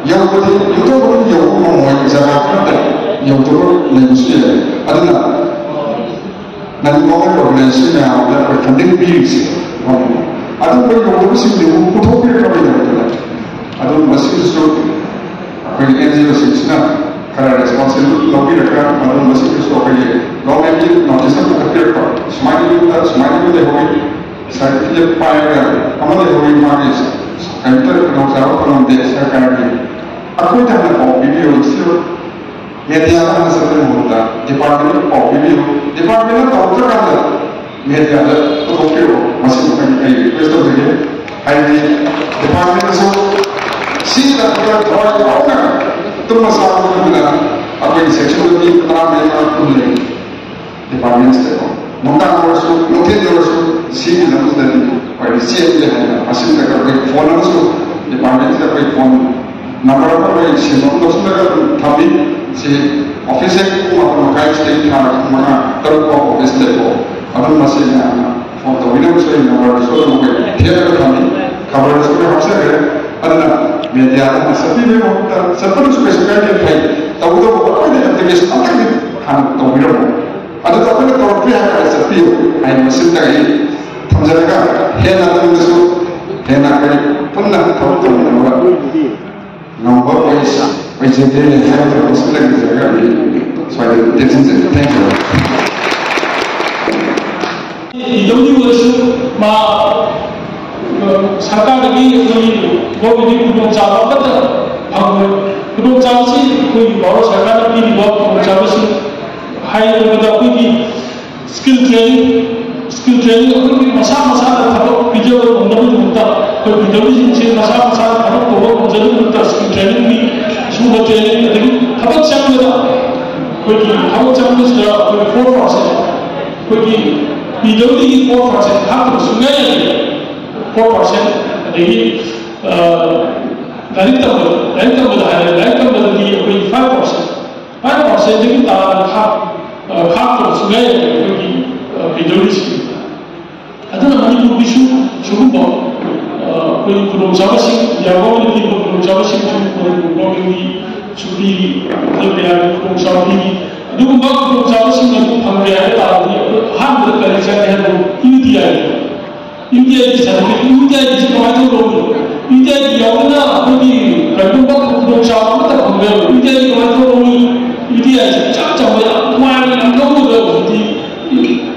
ꯌꯧꯕꯗꯤ ꯌꯨꯝꯊꯣꯡ ꯈꯨꯗꯤꯡ ꯌꯧꯕ ꯉꯝꯃꯣꯏ, ꯖꯒꯥ ꯈꯔꯗ ꯌꯧꯗꯕ ꯂꯩꯕꯁꯨ ꯌꯥꯏ꯫ ꯑꯗꯨꯅ ꯅꯟ ꯒꯣꯔꯃꯦꯟ ꯑꯣꯔꯒꯅꯥꯏꯖꯦꯁꯟ ꯃꯌꯥꯝꯗ ꯑꯩꯈꯣꯏ ꯐꯟꯗꯤꯡ ꯄꯤꯔꯤꯁꯦ ꯑꯗꯨꯝꯕ ꯌꯧꯗꯕꯁꯤꯡꯗꯨꯕꯨ ꯄꯨꯊꯣꯛꯄꯤꯔꯛꯅꯕꯒꯤꯗꯃꯛꯇ꯫ ꯑꯗꯨ ꯃꯁꯤꯗꯁꯨ ꯑꯩꯈꯣꯏꯒꯤ ꯑꯦꯟ ꯖꯤ ꯑꯣꯁꯤꯡꯁꯤꯅ ꯈꯔ ꯔꯦꯁꯄꯣꯟꯁꯤꯕꯤꯂꯤꯇꯤ ꯂꯧꯕꯤꯔꯒ ꯃꯗꯨ ꯃꯁꯤꯗꯁꯨ ꯑꯩꯈꯣꯏꯒꯤ ꯒꯣꯔꯃꯦꯟꯒꯤ ꯅꯣꯇꯤꯁ ꯑꯃ ꯄꯤꯊꯛꯄꯤꯔꯛꯄ, ꯁꯨꯃꯥꯏꯅ ꯌꯨꯝꯗ ꯁꯨꯃꯥꯏꯅ ꯌꯨꯝ ꯂꯩꯍꯧꯔꯤ, ꯁꯥꯔꯇꯤꯐꯤꯀꯦꯠ ꯄꯥꯏꯔꯒ ꯑꯃ ꯂꯩꯍꯧꯔꯤ, ꯃꯥꯒꯤ ꯀꯔꯤꯝꯇ ꯈꯨꯗꯣꯡꯆꯥꯕ ꯐꯪꯉꯝꯗꯦ ꯁꯔꯀꯥꯔꯒꯤ꯫ ꯑꯩꯈꯣꯏꯗ ꯍꯥꯟꯅ ꯄꯥꯎ ꯄꯤꯕꯤꯌꯨ꯫ ꯁꯤ ꯃꯦꯗꯤꯌꯥꯗ ꯍꯥꯟꯅ ꯆꯠꯄꯒꯤ ꯃꯍꯨꯠꯇ ꯗꯤꯄꯥꯔꯠꯃꯦꯟꯗ ꯄꯥꯎ ꯄꯤꯕꯤꯌꯨ꯫ ꯗꯤꯄꯥꯔꯠꯃꯦꯟꯅ ꯇꯧꯗ꯭ꯔꯀꯥꯟꯗ ꯃꯦꯗꯤꯌꯥꯗ ꯄꯨꯊꯣꯛꯄꯤꯔꯛꯑꯣ꯫ ꯃꯁꯤꯃ ꯑꯩ, ꯑꯩ ꯔꯤꯀ꯭ꯋꯦꯁ ꯇꯧꯖꯒꯦ꯫ ꯍꯥꯏꯗꯤ ꯗꯤꯄꯥꯔꯠꯃꯦꯟꯗꯁꯨ ꯁꯤꯒꯤꯗꯃꯛꯇ ꯊꯋꯥꯏ ꯌꯥꯎꯅ ꯇꯨꯝꯕ ꯆꯥꯕ ꯈꯪꯗꯅ ꯑꯩꯈꯣꯏꯒꯤ ꯁꯦꯛꯁꯟꯗ ꯃꯤ ꯇꯔꯥꯃꯔꯤ ꯇꯔꯥ ꯀꯨꯟ ꯂꯩ꯫ ꯗꯤꯄꯥꯔꯠꯃꯦꯟꯁꯤꯗꯀꯣ ꯅꯨꯡꯗꯥꯡ ꯑꯣꯏꯔꯁꯨ, ꯅꯨꯡꯊꯤꯜ ꯑꯣꯏꯔꯁꯨ, ꯁꯤꯒꯤ ꯂꯝꯁꯤꯗꯗꯤ ꯑꯩꯈꯣꯏꯅ ꯆꯦꯟꯒꯦ ꯍꯥꯏꯅ ꯃꯁꯤꯗ ꯑꯩꯈꯣꯏ ꯐꯣꯟ ꯑꯃꯁꯨ ꯗꯤꯄꯥꯔꯠꯃꯦꯟꯁꯤꯗ ꯑꯩꯈꯣꯏ ꯐꯣꯟ ꯅꯝꯕꯔ ꯑꯃ ꯑꯩꯈꯣꯏ ꯁꯤꯟꯕ ꯑꯃ ꯂꯧꯁꯤꯜꯂꯒ ꯑꯗꯨꯝ ꯊꯝꯃꯤ꯫ ꯁꯤ ꯑꯣꯐꯤꯁ ꯍꯦꯛ ꯄꯨꯡ ꯃꯥꯄꯟ ꯃꯈꯥꯏꯁꯤꯗꯒꯤ ꯊꯥꯔꯒ ꯄꯨꯡ ꯃꯉꯥ, ꯇꯔꯨꯛ ꯐꯥꯎ ꯑꯣꯐꯤꯁ ꯂꯩꯀꯣ꯫ ꯑꯗꯨꯝ ꯃꯁꯤ ꯃꯌꯥꯝꯅ ꯐꯣꯟ ꯇꯧꯕꯤꯅꯕꯁꯨ ꯑꯩ ꯅꯝꯕꯔꯗꯨꯁꯨ ꯑꯗꯨꯝ ꯑꯩꯈꯣꯏ ꯊꯦꯠꯂꯒ ꯊꯝꯃꯤ꯫ ꯈꯕꯔꯗꯁꯨ ꯑꯩꯈꯣꯏ ꯍꯥꯞꯆꯈ꯭ꯔꯦ꯫ ꯑꯗꯨꯅ ꯃꯦꯗꯤꯌꯥꯗ ꯆꯠꯄꯤꯕꯒꯤ ꯃꯍꯨꯠꯇ ꯆꯠꯄꯗꯨꯁꯨ ꯀꯩꯁꯨ ꯀꯥꯏꯗꯦ, ꯐꯩ꯫ ꯇꯧꯕꯇꯕꯨ ꯑꯩꯈꯣꯏꯅ ꯑꯦꯄ꯭ꯂꯤꯀꯦꯁꯟ ꯑꯃꯇꯪꯗꯤ ꯍꯥꯟꯅ ꯇꯧꯕꯤꯔꯝꯃꯣ꯫ ꯑꯗꯨꯗ ꯑꯩꯈꯣꯏꯅ ꯇꯧꯔꯛꯇ꯭ꯔꯤ ꯍꯥꯏꯔꯒ ꯆꯠꯄꯤꯌꯨ ꯍꯥꯏꯅ ꯃꯁꯤꯃꯇꯪ ꯑꯩ ꯊꯝꯖꯔꯒ, ꯍꯦꯟꯅ ꯇꯨꯡꯗꯁꯨ ꯍꯦꯟꯅ ꯑꯩꯈꯣꯏ ꯄꯨꯟꯅ ꯊꯕꯛ ꯇꯧꯃꯤꯟꯅꯕ ꯉꯝꯕ ꯑꯣꯏꯁ-, ꯑꯣꯏꯖꯒꯦ ꯍꯥꯏꯕꯗꯨ ꯃꯁꯤꯃꯇꯪ ꯊꯝꯖꯔꯒ ꯑꯩ ꯁ꯭ꯋꯥꯏꯗ ꯇꯦꯟꯁꯤꯟꯖꯒꯦ꯫ Thank you꯫ ꯏꯗꯧꯗꯤ ꯑꯣꯏꯔꯁꯨ ꯃꯥ, ꯑ, ꯁꯔꯀꯥꯔꯗꯒꯤ ꯑꯩꯈꯣꯏꯒꯤ ꯒꯣꯔꯃꯦꯟꯒꯤ ꯈꯨꯗꯣꯡꯆꯥꯕ ꯑꯃꯠꯇ ꯐꯪꯉꯣꯏ꯫ ꯈꯨꯗꯣꯡꯆꯥꯕꯁꯤ ꯑꯩꯈꯣꯏꯒꯤ ꯚꯥꯔꯠ ꯁꯔꯀꯥꯔꯅ ꯄꯤꯔꯤꯕ ꯈꯨꯗꯣꯡꯆꯥꯕꯁꯤꯡ ꯍꯥꯏꯔꯕꯗ ꯑꯩꯈꯣꯏꯒꯤ ꯁ꯭ꯀꯤꯜ ꯇ꯭ꯔꯦꯅꯤꯡ, ꯁ꯭ꯀꯤꯜ ꯇ꯭ꯔꯦꯅꯤꯡ ꯑꯩꯈꯣꯏꯒꯤ ꯃꯁꯥ ꯃꯁꯥꯅ ꯊꯕꯛ ꯄꯤꯖꯕ ꯉꯝꯅꯕꯒꯤꯗꯃꯛꯇ ꯑꯩꯈꯣꯏ ꯄꯤꯗꯧꯔꯤꯁꯤꯡꯁꯦ ꯃꯁꯥ ꯃꯁꯥꯅ ꯊꯕꯛ ꯇꯧꯕ ꯉꯝꯖꯅꯕꯒꯤꯗꯃꯛꯇ ꯁ꯭ꯀꯤꯜ ꯇ꯭ꯔꯦꯅꯤꯡ ꯄꯤ꯫ ꯁꯨꯝꯕ ꯇ꯭ꯔꯦꯅꯤꯡ ꯑꯗꯒꯤ ꯊꯕꯛ ꯆꯪꯕꯗ ꯑꯩꯈꯣꯏꯒꯤ ꯊꯕꯛ ꯆꯪꯕꯁꯤꯗ ꯑꯩꯈꯣꯏ ꯐꯣꯔ ꯄꯥꯔꯁꯦꯟ, ꯑꯩꯈꯣꯏꯒꯤ ꯄꯤꯗꯧꯔꯤꯒꯤ ꯐꯣꯔ ꯄꯥꯔꯁꯦꯟ ꯍꯥꯞꯇꯕ ꯁꯨꯡꯌꯥ ꯌꯥꯗꯦ꯫ Four percent. ꯑꯗꯒꯤ, ꯑ, ꯂꯥꯏꯔꯤꯛ ꯇꯝꯕ, ꯂꯥꯏꯔꯤꯛ ꯇꯝꯕꯗ ꯍꯥꯏꯔꯦ, ꯂꯥꯏꯔꯤꯛ ꯇꯝꯕꯗꯗꯤ ꯑꯩꯈꯣꯏ ꯐꯥꯏꯚ ꯄꯥꯔꯁꯦꯟ, ꯐꯥꯏꯚ ꯄꯥꯔꯁꯦꯟꯗꯒꯤ ꯇꯥꯅ ꯈꯥꯛ-, ꯑ, ꯈꯥꯛꯇꯕ ꯁꯨꯡꯌꯥ ꯌꯥꯗꯦ ꯑꯩꯈꯣꯏꯒꯤ, ꯑ, ꯄꯤꯗꯧꯔꯤꯁꯤꯡꯁꯦ꯫ ꯑꯗꯨꯅ ꯃꯅꯤꯄꯨꯔꯒꯤꯁꯨ ꯁꯤꯒꯨꯝꯕ, ꯑ, ꯑꯩꯈꯣꯏꯒꯤ ꯈꯨꯗꯣꯡꯆꯥꯕꯁꯤꯡ, ꯏꯟꯗꯤꯌꯥ ꯒꯣꯔꯃꯦꯟꯅ ꯄꯤꯕ ꯈꯨꯗꯣꯡꯆꯥꯕꯁꯤꯡꯁꯨ ꯃꯅꯤꯄꯨꯔ ꯒꯣꯔꯃꯦꯟꯒꯤꯁꯨ ꯄꯤꯔꯤ, ꯑꯗꯨꯒ ꯀꯌꯥꯒꯤ ꯈꯨꯗꯣꯡꯆꯥꯕ ꯄꯤꯔꯤ꯫ ꯑꯗꯨꯒꯨꯝꯕ ꯈꯨꯗꯣꯡꯆꯥꯕꯁꯤꯡ ꯑꯗꯨ ꯐꯪꯒꯦ ꯍꯥꯏꯕ ꯇꯥꯔꯗꯤ ꯑꯩꯈꯣꯏ ꯑꯍꯥꯟꯕꯗ ꯀꯔꯤ ꯆꯪꯒꯦ ꯍꯥꯏꯕꯕꯨ ꯌꯨ ꯇꯤ ꯑꯥꯏ꯫ ꯌꯨ ꯇꯤ ꯑꯥꯏꯒꯤ ꯁꯥꯔꯇꯤꯐꯤꯀꯦꯠ, ꯌꯨ ꯇꯤ ꯑꯥꯏꯒꯤꯁꯤ ꯀꯃꯥꯏꯅ ꯇꯧꯗꯧꯅꯣ? ꯌꯨ ꯇꯤ ꯑꯥꯏꯒꯤ ꯌꯥꯎꯗꯅ ꯑꯩꯈꯣꯏꯒꯤ ꯀꯔꯤꯒꯨꯝꯕ ꯈꯨꯗꯣꯡꯆꯥꯕ ꯑꯃꯠꯇ ꯐꯪꯕ ꯌꯥꯔꯣꯏ꯫ ꯌꯨ ꯇꯤ ꯑꯥꯏꯒꯤ ꯀꯃꯥꯏꯅ ꯇꯧꯗꯧꯅꯣ? ꯌꯨ ꯇꯤ ꯑꯥꯏꯁꯤ ꯏꯆꯝ ꯆꯝꯕ ꯌꯥꯝ ꯅꯨꯡꯉꯥꯏꯅ ꯌꯥꯝ ꯂꯧꯒꯗꯕ ꯍꯧꯖꯤꯛꯇꯤ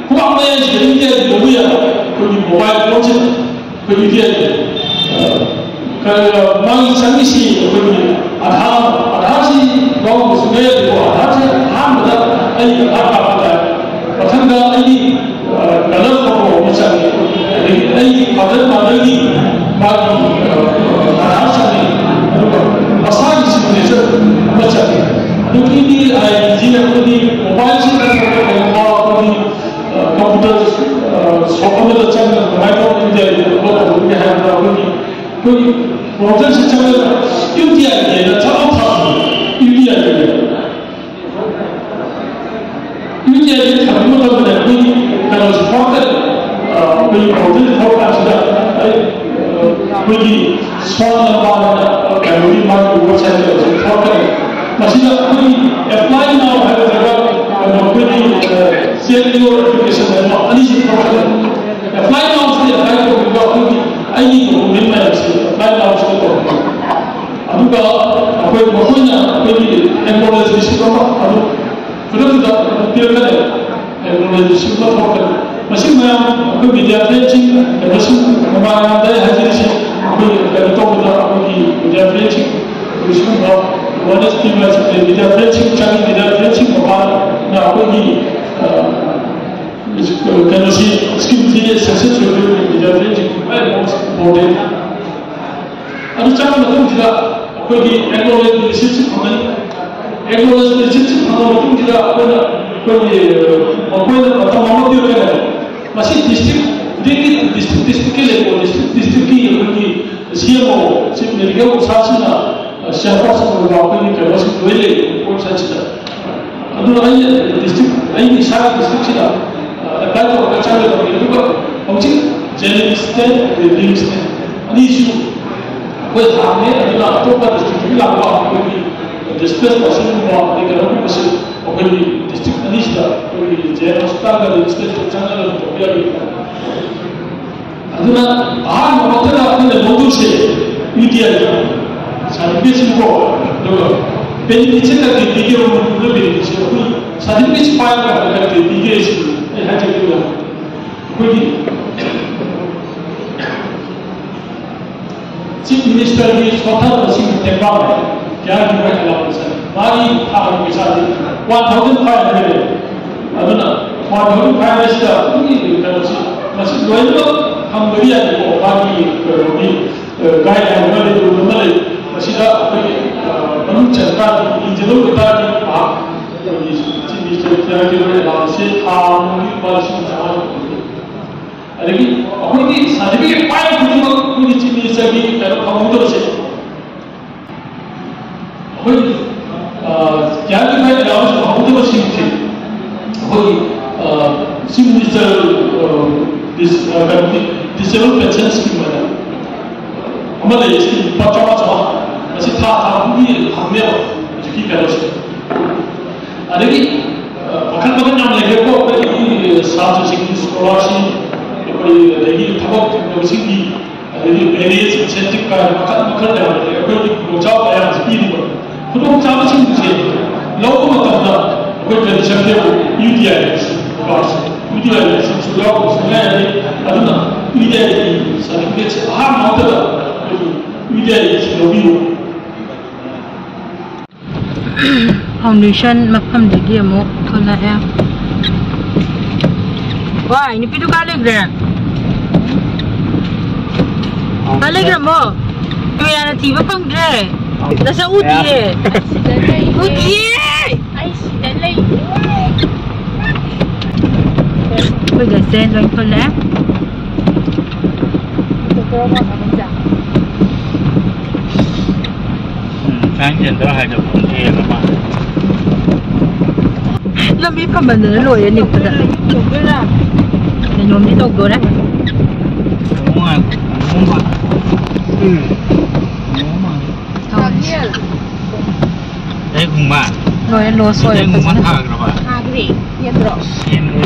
ꯈꯨꯕꯥꯛ ꯃꯌꯥꯏꯁꯤꯗ ꯌꯨ ꯇꯤ ꯑꯥꯏꯒꯤ ꯂꯧꯕ ꯌꯥꯕ ꯑꯩꯈꯣꯏꯒꯤ ꯃꯣꯕꯥꯏꯜ ꯐꯣꯟꯁꯦ ꯑꯩꯈꯣꯏ ꯌꯨ ꯇꯤ ꯑꯥꯏ, ꯑ, ꯀ-, ꯃꯥꯒꯤ ꯆꯪꯉꯤꯁꯤ ꯑꯩꯈꯣꯏꯒꯤ ꯑꯙꯥꯔ, ꯑꯙꯥꯔꯁꯤ ꯌꯥꯎꯗꯕ ꯁꯨꯡꯌꯥ ꯌꯥꯗꯦꯀꯣ꯫ ꯑꯙꯥꯔꯁꯦ ꯑꯍꯥꯟꯕꯗ ꯑꯩ ꯑꯙꯥꯔ ꯀꯥꯔꯗ ꯇꯥꯏ, ꯃꯊꯪꯗ ꯑꯩꯒꯤ, ꯑ, ꯀꯂꯔ ꯐꯣꯇꯣ ꯑꯃ ꯆꯪꯉꯤ, ꯑꯗꯒꯤ ꯑꯩꯒꯤ ꯐꯥꯗꯔ ꯃꯥꯗꯔꯒꯤ ꯃꯥꯒꯤ, ꯑ, ꯑꯙꯥꯔ ꯆꯪꯉꯤ, ꯑꯗꯨꯒ ꯃꯁꯥꯒꯤ ꯁꯤꯒꯅꯦꯆꯔ ꯑꯃ ꯆꯪꯉꯤ꯫ ꯑꯗꯨ ꯌꯨ ꯇꯤ ꯑꯥꯏꯒꯤꯁꯤ ꯑꯩꯈꯣꯏꯒꯤ ꯃꯣꯕꯥꯏꯜꯁꯤ ꯅꯠꯇ꯭ꯔꯒ ꯀꯩꯒꯨꯝꯕ ꯑꯩꯈꯣꯏꯒꯤ, ꯑ, ꯀꯝꯄ꯭ꯌꯨꯇꯔ, ꯑ, ꯁꯣꯞ ꯑꯃꯗ ꯆꯪꯉꯒ ꯀꯃꯥꯏꯅ ꯇꯧꯔꯒ ꯌꯨ ꯇꯤ ꯑꯥꯏ ꯑꯞꯂꯣꯗ ꯇꯧꯒꯅꯤ ꯍꯥꯏꯕꯗ ꯑꯩꯈꯣꯏꯒꯤ, ꯑꯩꯈꯣꯏꯒꯤ ꯄ꯭ꯔꯣꯖꯦꯛꯁꯦ ꯆꯪꯉꯒ ꯌꯨ ꯇꯤ ꯑꯥꯏꯒꯤꯅ ꯊꯕꯛ ꯐꯪꯉꯤ꯫ ꯌꯨ ꯇꯤ ꯑꯥꯏꯒꯤ ꯌꯨ ꯇꯤ ꯑꯥꯏꯒꯤ ꯊꯝꯕ ꯃꯇꯝꯗ ꯑꯩꯈꯣꯏꯒꯤ ꯀꯩꯅꯣꯁꯦ ꯐꯥꯎꯔꯛꯀꯅꯤ꯫ ꯑ, ꯑꯩꯈꯣꯏꯒꯤ ꯄ꯭ꯔꯣꯖꯦꯛꯁꯦ ꯐꯥꯎꯔꯛ ꯀꯥꯟꯁꯤꯗ ꯑꯩ, ꯑ, ꯑꯩꯈꯣꯏꯒꯤ ꯁꯣꯝ ꯅꯝꯕꯔ ꯃꯥꯒꯤ ꯋꯦꯕꯁꯥꯏꯠꯇ ꯍꯧꯖꯤꯛ ꯊꯣꯛꯈ꯭ꯔꯦ꯫ ꯃꯁꯤꯗ ꯑꯩꯈꯣꯏꯒꯤ Apply Now ꯍꯥꯏꯕ ꯖꯒꯥ, ꯀꯩꯅꯣ, ꯑꯩꯈꯣꯏꯒꯤ, ꯑ, Check Your Application ꯍꯥꯏꯕ ꯑꯅꯤꯁꯤ ꯊꯣꯛꯈ꯭ꯔꯦ꯫ Apply Now ꯁꯤꯗ apply ꯇꯧꯕꯤꯕ ꯑꯩꯈꯣꯏꯒꯤ ꯑꯩꯒꯤ document ꯃꯌꯥꯝꯁꯦ Apply Now ꯁꯤꯗ ꯇꯧꯕꯤꯕ꯫ ꯑꯗꯨꯒ ꯑꯩꯈꯣꯏ, ꯃꯈꯣꯏꯅ ꯑꯩꯈꯣꯏꯒꯤ acknowledge receipt ꯑꯃ ꯑꯗꯨ ꯈꯨꯗꯛꯇꯨꯗ ꯄꯤꯔꯛꯀꯅꯦꯕ꯫ Acknowledge receipt ꯑꯃ ꯊꯣꯛꯂꯛꯀꯅꯤ꯫ ꯃꯁꯤ ꯃꯌꯥꯝ ꯑꯩꯈꯣꯏ media friendꯁꯤꯡ, ꯀꯩꯅꯣꯁꯤꯡ, ꯃꯃꯥꯡꯗ ꯑꯩ ꯍꯥꯏꯖꯔꯤꯁꯦ, ꯑꯩꯈꯣꯏ ꯀꯩꯅꯣ ꯇꯧꯕꯗ ꯑꯩꯈꯣꯏꯒꯤ media friendꯁꯤꯡ, ꯑꯩꯈꯣꯏ ꯁꯤꯒꯨꯝꯕ awareness ꯄꯤꯕ ꯑꯁꯤ media friendꯁꯤꯡ ꯆꯪꯉꯤ, media friendꯁꯤꯡ ꯃꯄꯥꯟꯅ ꯑꯩꯈꯣꯏꯒꯤ, ꯑ, ꯀꯩꯅꯣꯁꯤ, schemeꯁꯤ success ꯑꯣꯏꯗꯣꯏꯅꯤ꯫ Media friendꯁꯤꯡ ꯈ꯭ꯋꯥꯏ most important꯫ ꯑꯗꯨ ꯆꯪꯉ ꯃꯇꯨꯡꯁꯤꯗ ꯑꯩꯈꯣꯏꯒꯤ acknowledge receiptꯁꯤ ꯐꯪꯒꯅꯤ꯫ Acknowledge receiptꯁꯤ ꯐꯪꯉ ꯃꯇꯨꯡꯁꯤꯗ ꯑꯩꯈꯣꯏꯅ, ꯑꯩꯈꯣꯏꯒꯤ, ꯃꯈꯣꯏꯅ ꯃꯇꯝ ꯑꯃ ꯄꯤꯔꯛꯀꯅꯦꯕ꯫ ꯃꯁꯤ district ꯈꯨꯗꯤꯡꯒꯤ, district districtꯀꯤ ꯂꯩꯀꯣ, district districtꯀꯤ ꯑꯩꯈꯣꯏꯒꯤ C M O, Chief Medical Officerꯁꯤꯡꯅ, chairperson ꯑꯣꯏꯕ ꯑꯩꯈꯣꯏꯒꯤ ꯀꯩꯅꯣꯁꯤꯡ ꯂꯣꯏ ꯂꯩ websiteꯁꯤꯗ꯫ ꯑꯗꯨꯅ ꯑꯩ district, ꯑꯩꯒꯤ ꯏꯁꯥꯒꯤ districtꯁꯤꯗ, ꯑ, apply ꯇꯧꯔꯒ ꯆꯪꯒꯗꯕꯅꯤ꯫ ꯑꯗꯨꯒ ꯍꯧꯖꯤꯛ JNIMSꯅꯦ, ꯑꯗꯩ RIMSꯅꯦ, ꯑꯅꯤꯁꯨ ꯑꯩꯈꯣꯏ ꯍꯥꯡꯉꯦ꯫ ꯑꯗꯨꯅ ꯑꯇꯣꯞꯄ districtꯇꯒꯤ ꯂꯥꯛꯄ ꯑꯩꯈꯣꯏꯒꯤ displaced personꯒꯨꯝꯕ ꯑꯗꯩ ꯀꯩꯅꯣꯒꯨꯝꯕꯁꯤ ꯑꯩꯈꯣꯏꯒꯤ district ꯑꯅꯤꯁꯤꯗ ꯑꯩꯈꯣꯏꯒꯤ JN hospitalꯒ RIMSꯀꯁꯤꯗ ꯆꯪꯉꯒ ꯑꯗꯨꯝ ꯇꯧꯕ ꯌꯥꯏ꯫ ꯑꯗꯨꯅ ꯑꯍꯥꯟꯕ ꯃꯛꯇꯗ ꯑꯩꯈꯣꯏꯅ ꯂꯧꯗꯣꯏꯁꯦ UTI certificateꯁꯤꯀꯣ, ꯑꯗꯨꯒ benefitꯁꯦ ꯀꯔꯤ ꯄꯤꯒꯦ, ꯃꯅꯤꯄꯨꯔꯗ benefitꯁꯦ ꯑꯩꯈꯣꯏ certificateꯁꯤ ꯄꯥꯏꯔꯒ ꯀꯔꯤ ꯄꯤꯒꯦ ꯁꯤ ꯑꯩ ꯍꯥꯏꯖꯒꯦ꯫ ꯑꯩꯈꯣꯏꯒꯤ Chief Ministerꯒꯤ ꯁꯣꯊꯕꯁꯤꯡ ꯇꯦꯡꯕꯥꯡ ꯀꯌꯥꯒꯤ ꯃꯣꯏ allowance ꯃꯥꯒꯤ ꯊꯥꯒꯤ ꯄꯩꯁꯥꯁꯤ one thousand five hundred꯫ ꯑꯗꯨꯅ one thousand five hundredꯁꯤꯗ ꯑꯩꯈꯣꯏꯒꯤ ꯀꯩꯅꯣꯁꯤ ꯃꯁꯤ ꯂꯣꯏꯅꯃꯛ ꯐꯪꯕꯗꯤ ꯌꯥꯏꯀꯣ꯫ ꯃꯥꯒꯤ ꯀꯩꯅꯣꯒꯤ, ꯑ, guideline ꯑꯃ ꯂꯩ, rule ꯑꯃ ꯂꯩ꯫ ꯃꯁꯤꯗ ꯑꯩꯈꯣꯏꯒꯤ, ꯑ, ꯃꯅꯨꯡ ꯆꯟ ꯇꯥꯔꯗꯤ, eligible ꯑꯣꯏ ꯇꯥꯔꯗꯤ ꯃꯍꯥꯛ ꯑꯩꯈꯣꯏꯒꯤ Chief Ministerꯒꯤ allowance ꯊꯥ ꯑꯃꯒꯤ ꯂꯨꯄꯥ ꯂꯤꯁꯤꯡ ꯆꯥꯝꯃꯉꯥ ꯐꯪꯒꯅꯤ꯫ ꯑꯗꯒꯤ ꯑꯩꯈꯣꯏꯒꯤ certificate ꯄꯥꯏꯕ ꯈꯨꯗꯤꯡꯃꯛ ꯑꯩꯈꯣꯏꯒꯤ Chief Ministerꯒꯤ ꯀꯩꯅꯣ ꯐꯪꯍꯧꯗꯕꯁꯦ, ꯑꯩꯈꯣꯏꯒꯤ, ꯑ, ꯀꯌꯥꯒꯤ ꯃꯥꯏ allowance ꯐꯪꯍꯧꯗꯕꯁꯤꯡꯁꯦ ꯑꯩꯈꯣꯏꯒꯤ, ꯑ, Chief Minister, ꯑ, dis-, ꯑ, ꯀꯩꯅꯣꯒꯤ disable pension scheme ꯍꯥꯏꯅ ꯑꯃ ꯂꯩ, scheme ꯂꯨꯄꯥ ꯆꯥꯝꯃꯉꯥ ꯆꯥꯝꯃꯉꯥ꯫ ꯊꯥꯕꯒꯤ ꯐꯪꯅꯦꯕ ꯍꯧꯖꯤꯛꯀꯤ ꯀꯩꯅꯣꯁꯦ꯫ ꯑꯗꯒꯤ, ꯑ, ꯃꯈꯜ ꯃꯈꯜ ꯌꯥꯝ ꯂꯩꯈ꯭ꯔꯦꯀꯣ, ꯑꯩꯈꯣꯏꯒꯤ ꯁꯥꯇ꯭ꯔꯁꯤꯡꯒꯤ scholarship, ꯑꯩꯈꯣꯏ ꯑꯗꯒꯤ ꯊꯕꯛ ꯐꯪꯗꯕꯁꯤꯡꯒꯤ, ꯑꯗꯒꯤ marriage incentive ꯀꯥꯏꯅ ꯃꯈꯜ ꯃꯈꯜ ꯌꯥꯝ ꯂꯩꯈ꯭ꯔꯦ꯫ ꯑꯩꯈꯣꯏꯒꯤ ꯈꯨꯗꯣꯡꯆꯥꯕ ꯃꯌꯥꯝꯁꯦ ꯄꯤꯔꯤꯕ ꯈꯨꯗꯣꯡꯆꯥꯕꯁꯤꯡꯁꯦ ꯂꯧꯕ ꯃꯇꯝꯗ ꯑꯩꯈꯣꯏ tradition ꯗ ꯌꯦꯡꯉꯨ, UTI card ꯁꯦ, UTI card ꯁꯤꯁꯨ ꯌꯥꯎꯗꯕ ꯁꯨꯡꯌꯥ ꯌꯥꯗꯦ꯫ ꯑꯗꯨꯅ UTI ꯒꯤ certificate ꯁꯦ ꯑꯍꯥꯟꯕ ꯃꯛꯇꯗ ꯑꯩꯈꯣꯏꯒꯤ UTI ꯁꯤ ꯂꯧꯕꯤꯌꯨ꯫ Foundation ꯃꯐꯝꯗꯒꯤ ꯑꯃꯨꯛ ꯊꯣꯛꯂꯛꯑꯦ꯫ ꯋꯥꯏ, ꯅꯨꯄꯤꯗꯨ ꯀꯥꯏ ꯂꯩꯈ꯭ꯔꯦ? ꯀꯥꯏ ꯂꯩꯈ꯭ꯔꯃꯣ? ꯀꯌꯥꯅ ꯊꯤꯕ ꯐꯪꯗ꯭ꯔꯦ꯫ ꯅꯁꯛ ꯎꯗꯤꯌꯦ꯫ ꯎꯗꯤꯌꯦ꯫ ꯑꯩ ꯁꯤꯗ ꯂꯩ꯫ ꯑꯩꯈꯣꯏ ꯒꯥꯔꯤꯁꯦ ꯂꯣꯏ ꯊꯣꯛꯂꯛꯑꯦ꯫ ꯎꯝ, science center ꯍꯥꯏꯗꯣ ꯈꯪꯗꯦ ꯃꯥ꯫ ꯂꯝꯕꯤ ꯐꯝꯃꯟꯗꯅ ꯂꯣꯏꯔꯦ ꯅꯤꯛꯄꯗ꯫ ꯀꯩꯅꯣꯝꯗꯤ ꯇꯧꯗꯣꯔꯦ꯫ ꯎꯝ꯫ ꯇꯧꯔꯤꯁꯦ꯫ ꯑꯩ ꯈꯨꯡꯕ꯫ ꯂꯣꯏꯔꯦ, loss ꯑꯣꯏꯔꯦ ꯑꯩ ꯈꯨꯡꯕ ꯐꯖꯅ꯫ ꯊꯥꯈ꯭ꯔꯕ? ꯊꯥꯈ꯭ꯔꯦ꯫ ꯌꯦꯟꯗ꯭ꯔꯣ? ꯁꯦꯝꯗ꯭ꯔꯦ꯫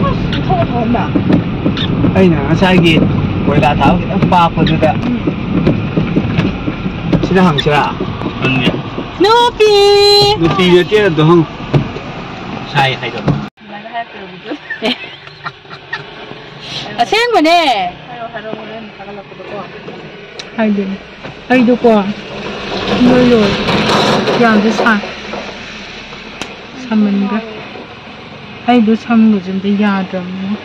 ꯑꯁ, ꯊꯣꯛꯑ ꯊꯣꯛꯑꯝꯕ꯫ ꯑꯩꯅ ꯉꯁꯥꯏꯒꯤ ꯀꯣꯏꯂꯥ ꯊꯥꯕ ꯈꯤꯇꯪ ꯄꯥꯛꯄꯗꯨꯗ꯫ ꯎꯝ꯫ ꯁꯤꯗ ꯍꯪꯁꯤꯔꯥ? ꯍꯪꯒꯦ꯫ ꯅꯨꯄꯤ! ꯅꯨꯄꯤ ꯅꯠꯇꯦ, ꯑꯗꯣ ꯍꯪ꯫ ꯁꯥꯏ ꯍꯥꯏꯗꯣ꯫ ꯑꯦ꯫ ꯑꯁꯦꯡꯕꯅꯦ꯫ ꯍꯥꯏꯔꯛꯑꯣ, ꯍꯥꯏꯔꯛꯑꯣ, ꯍꯣꯔꯦꯟ ꯊꯥꯒꯠꯂꯛꯄꯗꯀꯣ꯫ ꯍꯥꯏꯗꯣꯏꯅꯦ꯫ ꯑꯩꯗꯣꯀꯣ, ꯂꯣꯏ ꯂꯣꯏ꯫ ꯌꯥꯝꯁꯨ ꯁꯥꯏ꯫ ꯁꯥꯃꯟꯈ꯭ꯔꯦ꯫ ꯑꯩꯗꯣ ꯁꯝꯒꯁꯦ ꯑꯝꯇ ꯌꯥꯗ꯭ꯔꯕꯅꯦ꯫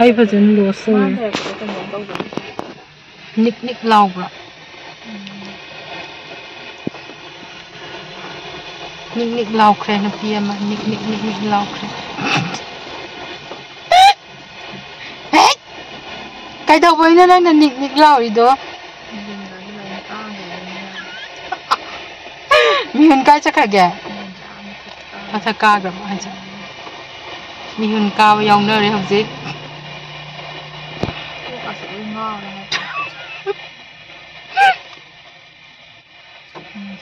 ꯑꯩ ꯐꯖꯅ loss ꯑꯣꯏꯔꯦ꯫ ꯃꯥꯅ ꯍꯥꯏꯔꯛꯄꯗ ꯀꯩꯅꯣꯝ ꯇꯧꯕꯅꯦ꯫ ꯅꯤꯛ ꯅꯤꯛ ꯂꯥꯎꯕ꯭ꯔꯥ? ꯅꯤꯛ ꯅꯤꯛ ꯂꯥꯎꯈ꯭ꯔꯦ ꯅꯨꯄꯤ ꯑꯃ, ꯅꯤꯛ ꯅꯤꯛ ꯅꯤꯛ ꯅꯤꯛ ꯂꯥꯎꯈ꯭ꯔꯦ꯫ ꯍꯦꯛ! ꯀꯩꯗꯧꯕꯩꯅꯣ ꯅꯪꯅ ꯅꯤꯛ ꯅꯤꯛ ꯂꯥꯎꯔꯤꯗꯣ? ꯃꯤꯍꯨꯟ ꯀꯥꯏ ꯆꯠꯈ꯭ꯔꯒꯦ? ꯃꯊꯛ ꯀꯥꯈ꯭ꯔꯕ ꯍꯥꯏꯁꯦ? ꯃꯤꯍꯨꯟ ꯀꯥꯕ ꯌꯥꯎꯅꯔꯦ ꯍꯧꯖꯤꯛ꯫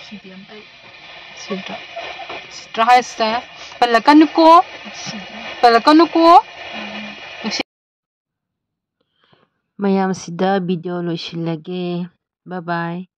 ꯁꯤꯗꯤ ꯑꯝꯇ ꯁꯤꯗ꯭ꯔꯥ? ꯁꯤꯗ꯭ꯔꯥ ꯍꯥꯏꯁꯦ? ꯄꯜꯂꯛꯀꯅꯨꯀꯣ꯫ ꯁꯤꯗ꯭ꯔꯥ? ꯄꯜꯂꯛꯀꯅꯨꯀꯣ꯫ ꯃꯌꯥꯝꯁꯤꯗ video ꯂꯣꯏꯁꯤꯜꯂꯒꯦ꯫ Bye bye꯫